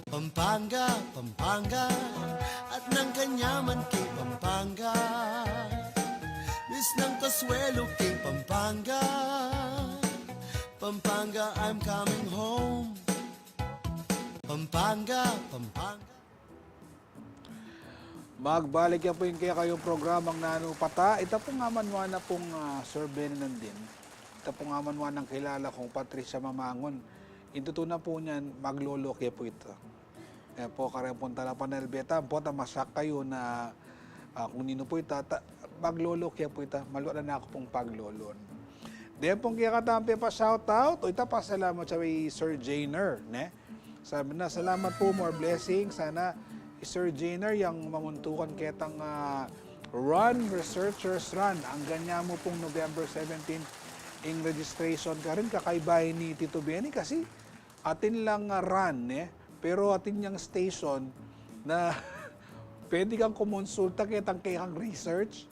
Pampanga, Pampanga, at nang kanyaman keng Pampanga. Misnang kasuelo keng Pampanga. Pampanga, I'm coming home. Pampanga, Pampanga. Magbalik ya pu ing kekayung programang Nanu Pata. Ita pung amanwa na pung, ah, Sir Benny Nandin. Ita pung amanwa nang kilala kung Patricia Mamangun. Ing tutu na pu niyan, maglolo ke pu ita. E pu, kareng pung talapanel beta, ampo ta masak kayu na, ah, kung ninu pu ita, ta-, maglolo ke pu ita, malwa na naku pung paglolon. Deng pung kekatamung pepa-shoutout, o ita, pasalamat ya kay Sir Janer, ne? Sabi na, "Salamat po, more blessings." Sana i Sir Janer yang mamuntukan ketang, ah, run, Researchers Run. Anggan ya mu pung November seventeen, Ing registration karin, kakaiba ini, Tito Benny, kasi atin lang, ah, run, eh. Pero atin yang station na pwede kang kumonsulta ketang kekang research.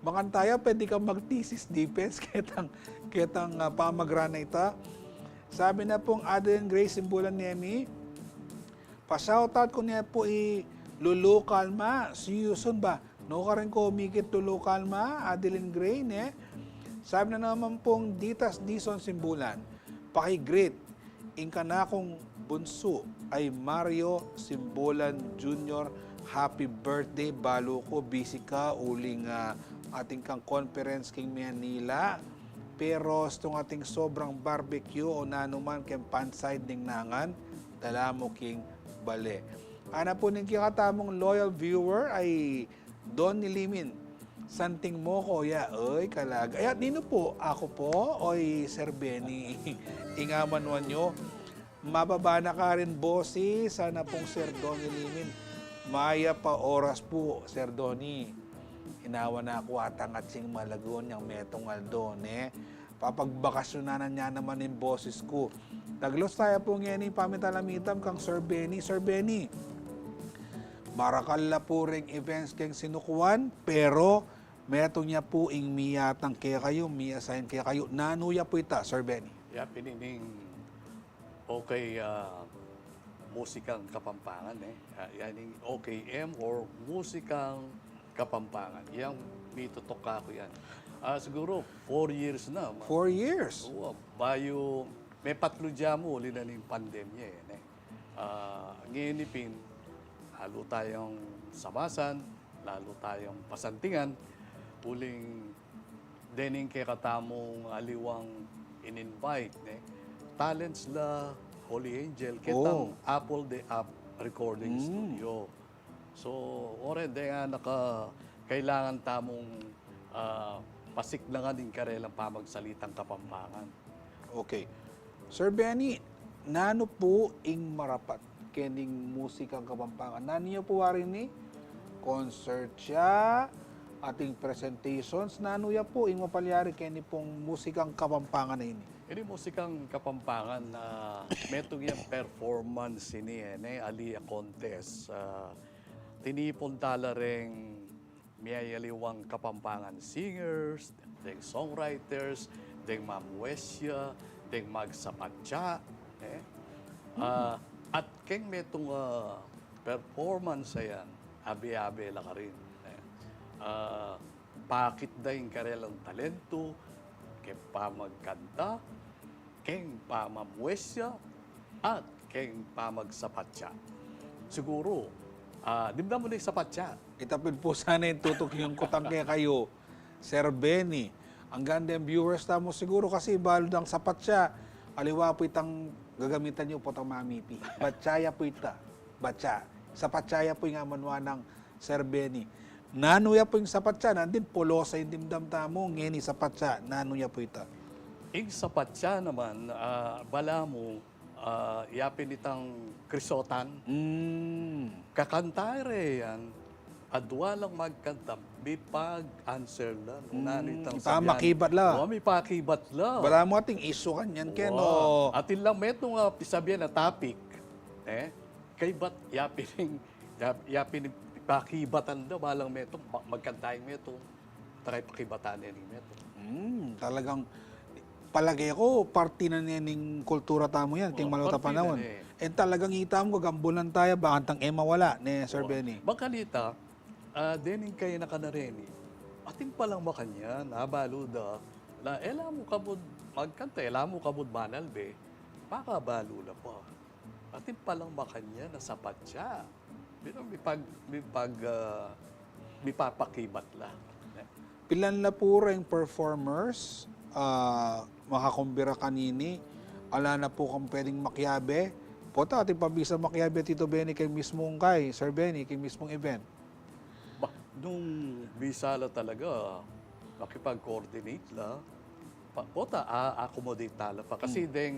Makanyan ya, pwede kang mag-thesis defense ketang, ketang, ah, pamagrun na ita. Sabi na pung Adeline Gray, simbulan nemi, pa-shoutout ku ne pu i Lulu Calma, see you soon ba? Nukarin ku mikit Lulu Calma, Adeline Gray, ne? Sabi na naman pung Ditas Dison, simbulan, paki-greet ing kanakung bunsu ay Mario Simbulan Junior, happy birthday. Balu ku busy ka uling, ah, atin kang conference king Manila. Pero istung atin sobrang barbecue o nanu man keng pan side ning nangan, dala mu king bale. Ana pu ning kekatamung loyal viewer ay Don Nilimin. Santing mo, kuya. Ay, kalaga. Ay, at ninu pu? Aku pu? Oy, Sir Benny. Ing amanuan yu. Mababa na karin bosis, sana pung Sir Donny Limin. Mayap a oras pu, Sir Donny. Inawa na ku atang atsing malagun yang metung aldo, ne? Papagbakasyunan na naman ing bosis ku. Taglos taya pu ngeni pamitalamitam kang Sir Benny. Sir Benny, marakal la pu ring events keng sinukuan, pero metung ya pu ing miyatang kekayu, mi-assign kekayu. Nanu ya pu ita, Sir Benny? Ya pin ining O K, ah, Musikang Kapampangan, eh. Ah, yan ing O K M or Musikang Kapampangan. Yang mitutuka ku yan. Ah, siguro, four years na. Ma- Four years? Oo, bayu, mepatlu ya mu, uli na ning pandemya, eh, ne? Ah, ngeni pin, lalu tayang samasan, lalu tayang pasantingan, uling dening kekatamung aliwang in-invite, ne? Talents la Holy Angel, ketang Oh. Apple de App Recording Mm. Studio. So, ore, deng anak a kailangan tamung, ah, pasiklangan ing karelang pamagsalitang Kapampangan. Okay. Sir Benny, nanu pu ing marapat kening Musikang Kapampangan? Nanu ya pu wari ini? Concert ya, ating presentations, nanu ya pu ing mapalyari keni pung Musikang Kapampangan a ini? Ini Musikang Kapampangan, ah, metung yang performance ini, eh, ne, ali a contest. Ah, tinipun tala reng miyayaliwang Kapampangan singers, deng songwriters, deng mamuesya, deng magsapatya, eh. Ah, at keng metung a performance a yan, abe-abe la karin, eh. Ah, pakit da ing karelang talentu, keng pamagkanta, keng pamamuesya, at keng pamagsapatya. Siguro, ah, dimdam mu na ing sapatya. Ita pin pu sana ing tutukyun ku tang kekayu, Sir Benny. Anggang deng viewers tamu siguro kasi balu dang sapatya, aliwa pu itang gagamitan yu potang mamipi. Batya ya pu ita. Batya. Sapatya ya pu ing amanuan nang Sir Benny. Nanu ya pu ing sapatya? Nandin polosa ing dimdam tamu, ngeni sapatya, nanu ya pu ita? Ing sapatya naman, ah, balamu, ah, yapin itang krisotan. Mm. Kakanta re yan, adua lang magkanta, mipag-answer la, nung Mm, nanu itang sabian. Mipakibat la. O, mipakibat la. Balamu atin isukan yan, Ken, o. Atin lang metung a pisabian a topic, eh, kaybat, yapin ing, yap-, yapin ing pakibatan da, balang metung, ma-, magkanta ing metung, takay pakibatan ne ning metung. Hmm, talagang palage ku, parti na ne ning kultura tamu yan, keng maluta a panaun. Parti na ne. E talagang ita mu, gagambulan taya, bakantang e mawala, ne, Sir Benny? Bakanita, ah, dening kayanakan a reni, atin palang makanyan, abalu da, la, e la mu kabud magkanta, e la mu kabud manalbe, pakabalu la pa. Atin palang makanyan a sapatya. Pero mipag-, mipag-, ah, mipapakibat la. Pilan la pu reng performers, ah, makakumbira kanini, ala na pu kang pwedeng makiabe. Pota, atin pa bisa makiabe, Tito Benny, keng mismung kay, Sir Benny, keng mismung event. Ba, nung bisa la talaga, makipag-coordinate la, pa, pota, a-, accommodate tala pa. Kasi Hmm. deng,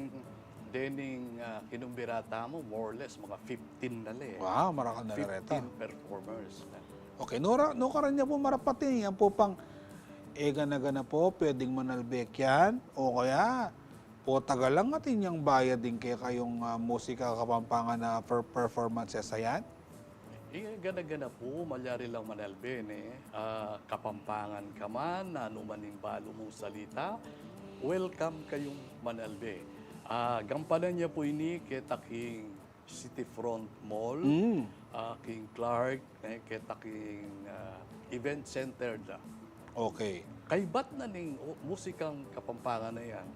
dening, ah, kinumbira tamu, more or less, mga fifteen na la e. Wow, marakal na la reta. Fifteen performers na. Okay, nora-, nukarin ya pu marapat ini, yan pu pang E gana-gana po, pwedeng manalbe kyan, o kaya po tagalang atin yang bayad ding kekayung, ah, musika Kapampangan na per-, performances a yan? E gana-gana po, malyari lang manalbe, ne? Ah, Kapampangan ka man, nanu man ing balu mung salita, welcome kayung manalbe. Ah, gampanan ya po ini keta king City Front Mall, Mm. ah, king Clark, eh, keta king, ah, event center da. Okay. Kaybat na ning, o, musikang Kapampangan a yan,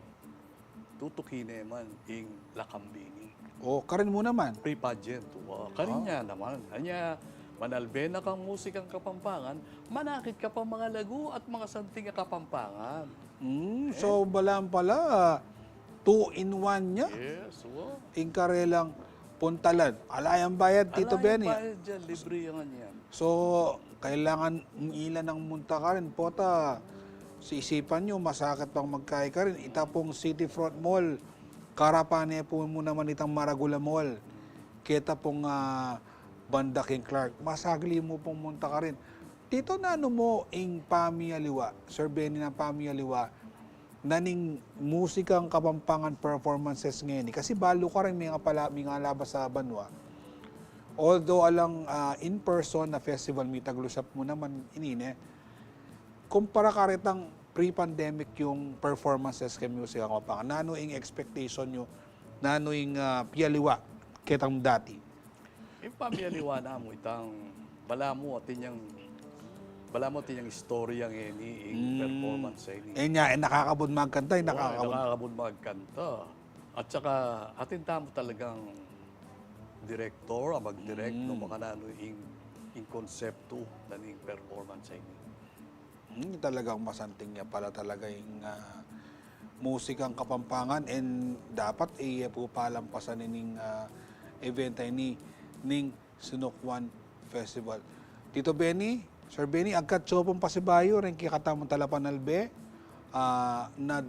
tutuki ne man ing Lakambini. O, karin mu naman? Pre-pageant, wa. Karin Ah. ya naman. Anya, manalbe na kang musikang Kapampangan, manakit ka pa mangalagu at mangasanting a Kapampangan. Mm, Eh? so, balam pala, two in one ya. Yes, wa. Ing karelang puntalan. Ala yang bayad, Tito Benny. Ala yang bayad dyan, libre yang anyan. So, kailangan ila nang munta karin. Pota, siisipan yu, masakit pang magkai karin. Ita pung City Front Mall, karapan ne pu mu naman itang Maragul a Mall. Keta pung, ah, banda king Clark. Masagli mu pung munta karin. Tito, nanu mu ing pamialiwa, Sir Benny, nang pamialiwa na ning musikang Kapampangan performances ngeni? Kasi balu karin mengapala-, mengalabas a banua. Although alang, ah, in person na festival, mitaglusap mu naman ini, ne? Kumpara karetang pre-pandemic yung performances keng musikang Kapampangan, nanu ing expectation yu? Nanu ing, ah, pialiwa ketang dati? Ing pamialiwa na mu itang, balamu atin yang, balamu atin yang istorya ngeni, ing Mm. performance a ini. E nya, e nakakabud magkanta, e O, e nakakabud. nakakabud magkanta. At saka, atin tamu talagang direktor, a mag-direct, Mm. no, makananu ing, ing konsepto na ning performance a ini. Hmm, talagang masanting ya pala talaga ing, ah, musikang Kapampangan, and dapat, e, e pu palampasan ining, ah, event a ini ning Sinukwan Festival. Tito Benny, Sir Benny, agkat atsu pung pasibayu reng kekatamung talapanalbe, ah, na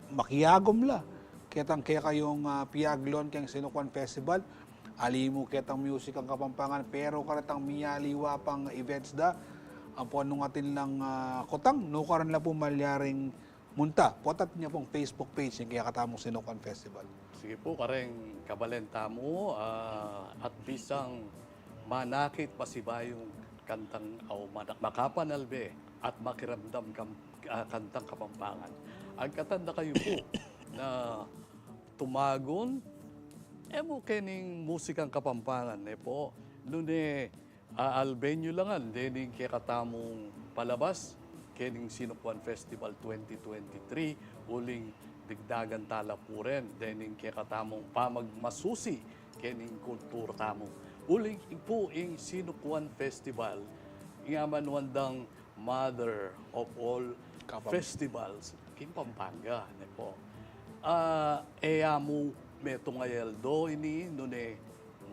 makiagum la ketang kekayung, ah, piaglon keng Sinukwan Festival. Ali mu ketang musikang Kapampangan, pero karetang mialiwa pang events da, ampon nung atin lang, ah, kutang, nukarin la pu malyaring munta, pota atin ya pung Facebook page ning kekatamung Sinukwan Festival. Sige pu, kareng kabalen tamu, ah, at bisang manakit pasibayung kantang au mana-, makapanalbe at makiramdam kam-, ah, kantang Kapampangan. Agkatan da kayu pu na tumagun, e mu kening musikang Kapampangan, ne pu. Nune, aalben yu la ngan dening kekatamung palabas kening Sinukwan Festival twenty twenty-three, uling digdagan ta la pu ren dening kekatamung pamagmasusi kening kultura tamu. Uling pu ing Sinukwan Festival, ing amanuan dang mother of all Kapam- festivals king Pampanga, ne pu. Ah, e ya mu metung a aldo ini, nune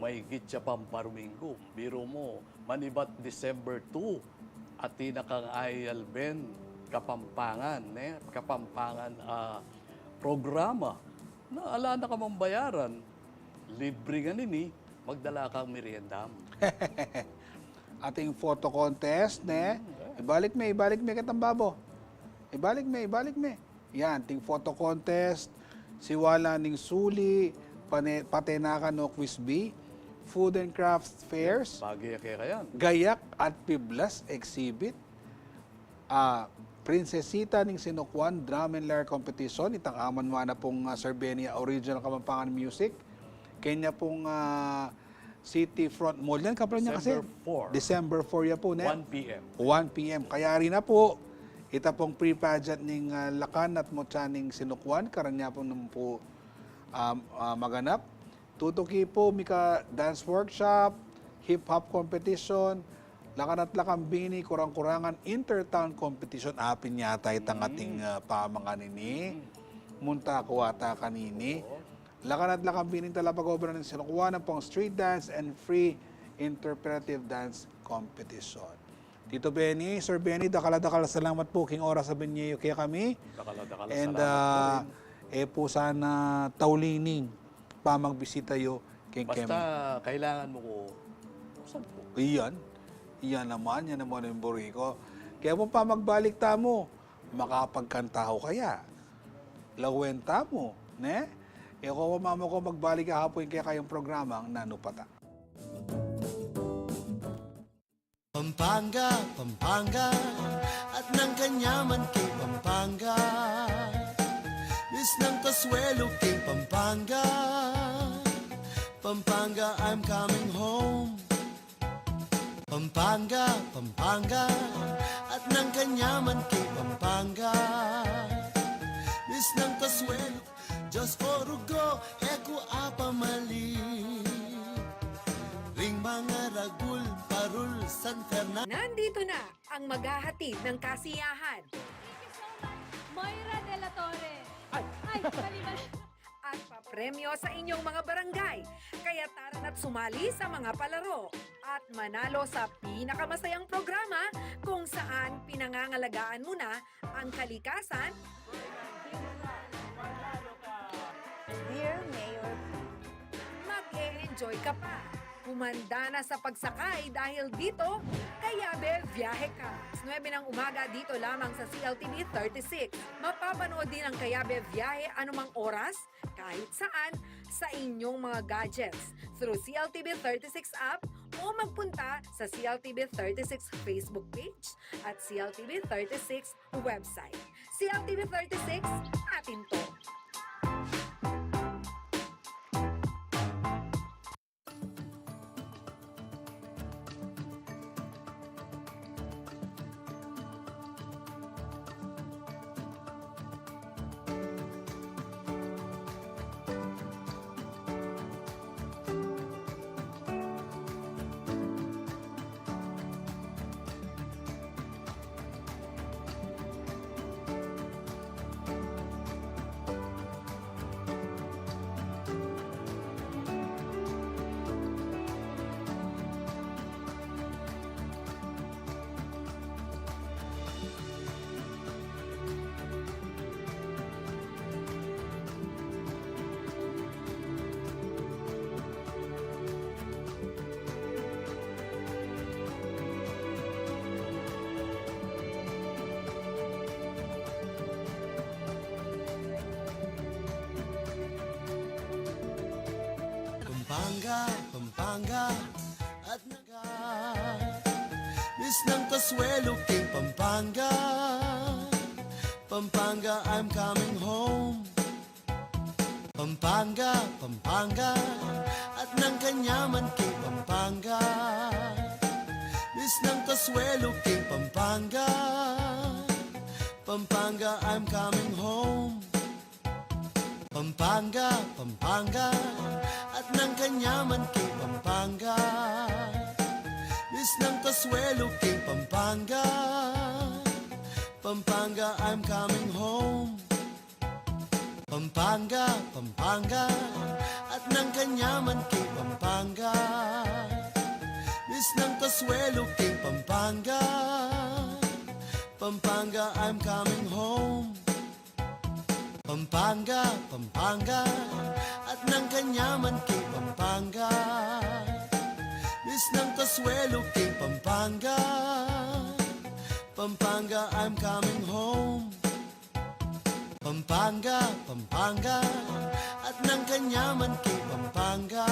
maigit ya pang paruminggu. Biru mu, manibat December two, atin na kang alben Kapampangan, ne? Kapampangan, ah, programa. Na ala na ka mang bayaran, libre ngan ini, magdala kang merienda mu. Atin photo contest, ne? Hmm, yeah. Ibalik me, ibalik me ketang babo. Ibalik me, ibalik me. Yan, atin photo contest, siwala ning suli, pane-, patenakan o quiz bee, food and craft fairs, Bagay ya keka yan. gayak at piblas exhibit, ah, Prinsesita ning Sinukwan Drum and Lyre Competition, itang aman mana pung, ah, Sir Benny a original Kapampangan music. Kenya pung, ah, City Front Mall. Yan, kapal niya kasi December four. December four ya pu, ne? One P M. One P M. Kaya rin na pu, ita pung pre-pageant ning, ah, Lakan at Mutya ning Sinukwan, karan ya pu nung pu, um, ah, maganap. Tutuki pu, mika dance workshop, hip-hop competition, Lakan at Lakambini, kurang-kurangan, intertown competition, apin yata itang Mm. ating, ah, pamangan ini. Mm. Munta ku ata kanini. Oo. Lakan at Lakambini, talapag-obra ning Sinukwan, ampong street dance and free interpretive dance competition. Tito Benny, Sir Benny, dakal a dakal a salamat pu king oras a binye yu kekami. Dakal a dakal a And, salamat ah, pu rin. E pu sana tauli ning pamagbisita yu keng kemi. Basta kailangan mu ku, buksan pu. Iyan. Iyan naman, yan naman ing buri ku. Kaya pu pamagbalik tamu, Makapagkanta ho kaya? Lawen tamu, ne? E ko, mamaku, magbalik ya pu ing kekayung programang Nanu Pata. Pampanga, Pampanga, at nang kanyaman king Pampanga. Miss ng Consuelo king Pampanga. Pampanga, I'm coming home. Pampanga, Pampanga, at nang kanyaman king Pampanga. Miss ng Consuelo, Diyos ko, rugo, e ku apamali. Ring mga ragul, parul, San Fernando. Nandito na ang maghahatid ng kasiyahan. Thank you so much, Moira de la Torre. Ay, mali, mali. At papremyo sa inyong mga barangay. Kaya tara na't sumali sa mga palaro at manalo sa pinakamasayang programa kung saan pinangangalagaan mo na ang kalikasan. Dear Mayor P. Mag-e-enjoy ka pa. Humanda na sa pagsakay dahil dito, Kayabe Viaje ka. Alas nuebe ng umaga dito lamang sa C L T V thirty-six. Mapapanood din ang Kayabe Viaje anumang oras, kahit saan, sa inyong mga gadgets through C L T V thirty-six app o magpunta sa C L T V thirty-six Facebook page at C L T V thirty-six website. C L T V thirty-six, atin to. Pampanga, Pampanga, at naga. Miss ng Consuelo king Pampanga. Pampanga, I'm coming home. Pampanga, Pampanga, at nang kanyaman king Pampanga. Miss ng Consuelo king Pampanga. Pampanga, I'm coming home. Pampanga, Pampanga, at nang kanyaman king Pampanga. Miss ng Consuelo king Pampanga. Pampanga, I'm coming home. Pampanga, Pampanga, at nang kanyaman king Pampanga. Miss ng Consuelo king Pampanga. Pampanga, I'm coming home. Pampanga, Pampanga, at nang kanyaman king Pampanga. Miss ng Consuelo king Pampanga. Pampanga, I'm coming home. Pampanga, Pampanga, at nang kanyaman king Pampanga.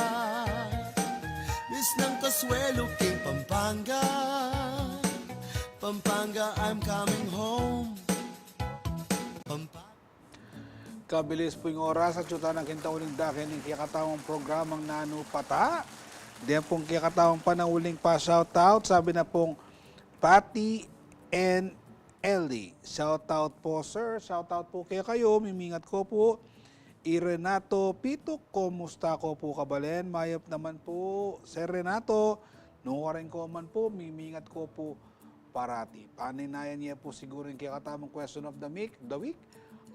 Miss ng Consuelo king Pampanga. Pampanga, I'm coming home. Pampanga. Kabilis pu ing oras at yu ta na king tauling dake ning kekatamung programang Nanu Pata. Deng pung kekatamung panauling pa-shoutout, sabi na pung Patty and Ellie. Shoutout po, sir. Shoutout po kekayu. Mimingat ko pu. I Renato Pituk, kumusta ko pu kabalen? Mayap naman pu, Sir Renato. Nung waring ko man pu, mimingat ko pu parati. Paninayan ye pu siguru ing kekatamung question of the week, the week.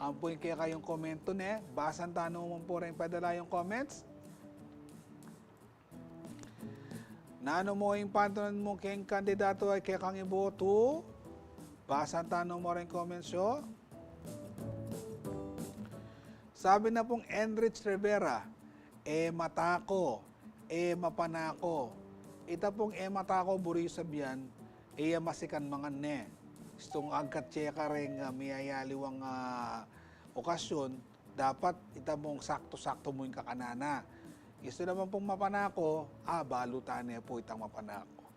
Ampo ing kekayung komento ne. Basan ta naman pu reng padala yung comments. Nanu mu ing pantanan mu keng kandidatu a kekang ibotu? Basan ta naman ring comments yu. Sabi na pung Enrich Rivera, e mata ko, e mapana ko. Ita pung e mata ko, buri yu sabian, e ya masikan mangan ne. Istung agkat ye kareng, ah, miyayaliwang, ah, okasyon, dapat ita mung saktu-saktu mu ing kakanana. Istu naman pung mapanako, ah, balu ta ne pu itang mapanako.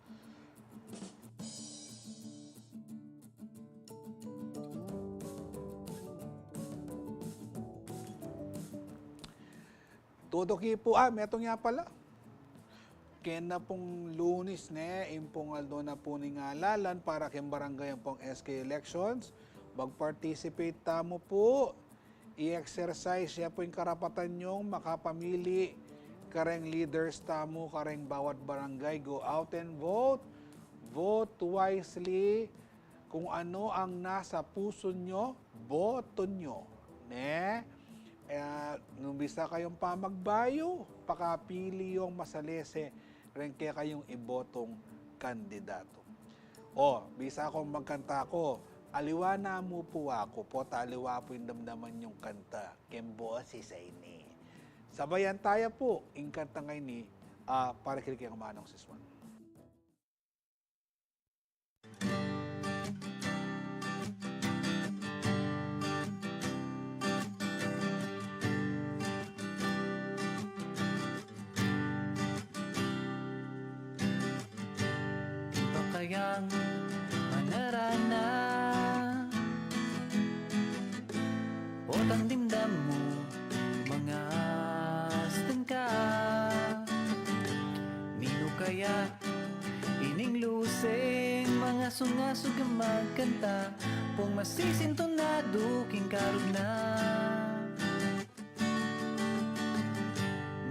Tutuki pu, ah, metung ya pala. Kena pung Lunis ne, ing pung aldo na pu ning alalan para keng barangay ampong S K elections. Mag-participate tamu pu. I-exercise ya pu ing karapatan yung makapamili kareng leaders tamu kareng bawat barangay. Go out and vote. Vote wisely. Kung ano ang nasa puso nyo, boto nyo. Ne? Eh, nung bisa kayung pamagbayu, pakapili yung masalese reng kekayung ibotong kandidato. O, bisa kung magkanta ko, aliwa na mu pu aku, pota aliwa pu ing damdaman yung kanta, keng boses a ini. Sabayan taya pu ing kantang ini, ah, para kiri keng Amanung Sisuan. Pakayang manarana, potang dimdam mu, mangasting ka. Ninu kaya ining lusing, mangasung-asug a magkanta, pung masisintunadu king karugna.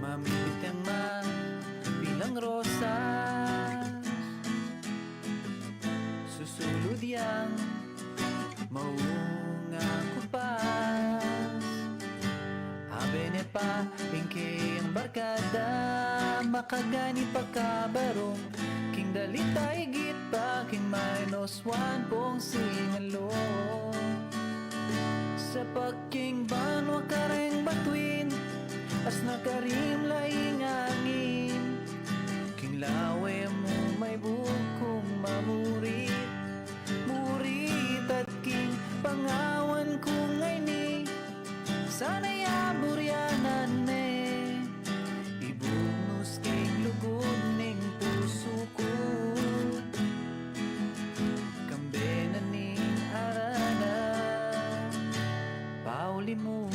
Mamipit yang mapilang rosas, susulud yang maunga kupas. Abe ne pa ing keyang barkada, makagani pakabarung, king dalit a igit pa king minus one pung singalu. Sapak king banua kareng batuin, asna karimla ing angin, king lawe mu maibug kung mamurit. Murit at king pangawan ku ngeni, sana ya burianan me, ibugnus king lugud ning pusu ku, kambe na ning arana, pauli mu.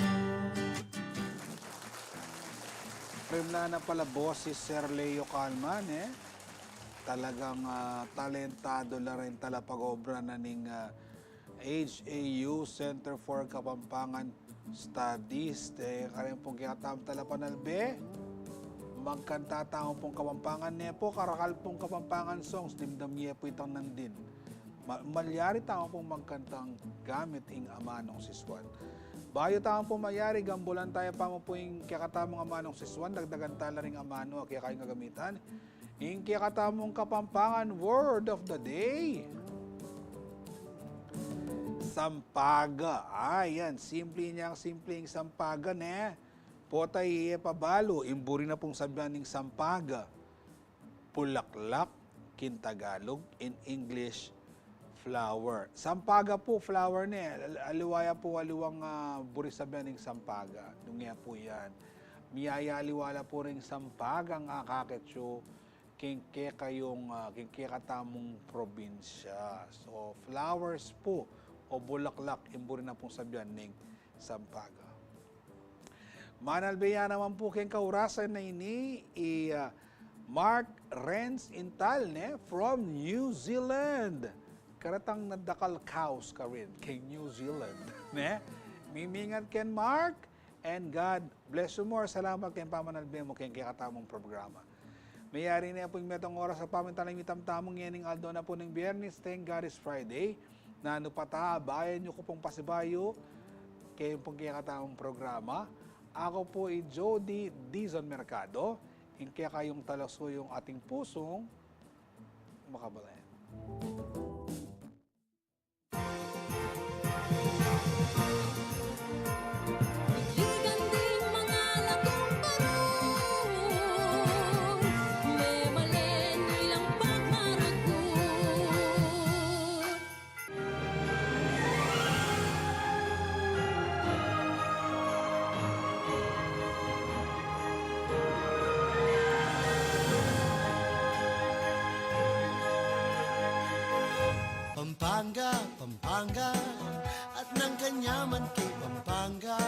Rimla na pala boses Sir Leo Calma, ne? Talagang, ah, talentado la ring talapag-obra na ning, ah, H A U, Center for Kapampangan Studies. E, kareng pung kekatamung talapanalbe, magkanta tamu pung Kapampangan ne pu, karakal pung Kapampangan songs, dimdam ye pu itang nandin. Ma-, malyari tamu pung magkantang gamit ing Amanung Sisuan. Bayu tamu pung malyari, gambulan taya pa mu pu ing kekatamung Amanung Sisuan, dagdagan ta la ring amanu a kekayung gagamitan. Ing kekatamung Kapampangan word of the day, sampaga. Ayan, simple niyang simple ing sampaga, ne? Pota e pa balu, ing buri na pung sabian ning sampaga, bulaklak king Tagalog, in English, flower. Sampaga pu, flower ne. Al-, aliwa ya pu, aliwang, ah, buri sabian ning sampaga. Nung e pu yan, miyayaliwa la pu ring sampagang akakit yu king kekayung, ah, king kekatamung probinsya. So, flowers pu o bulaklak ing buri na pung sabian ning sampaga. Manalbe ya naman pu keng kaurasan a ini i, ah, Mark Renz Intal, ne, from New Zealand. Karetang nadakal kaus karin keng New Zealand, ne? Mimingat ken Mark, and God bless you more. Salamat keng pamanalbe mu keng kekatamung programa. Meyari ne pu ing metung oras a pamintal ning mitamtamung ngening aldo na pu ning Biyernes, thank God it's Friday. Nanu pa ta, abayan yu ku pung pasibayu keng pung kekatamung programa. Aku pu i Jody Dizon Mercado, ing kekayung talasuyung ating pusung makabalen. Ligan ding mangalakong barong, memalen ilang pagmaragut. Pampanga, Pampanga, at nang kanyaman keng Pampanga.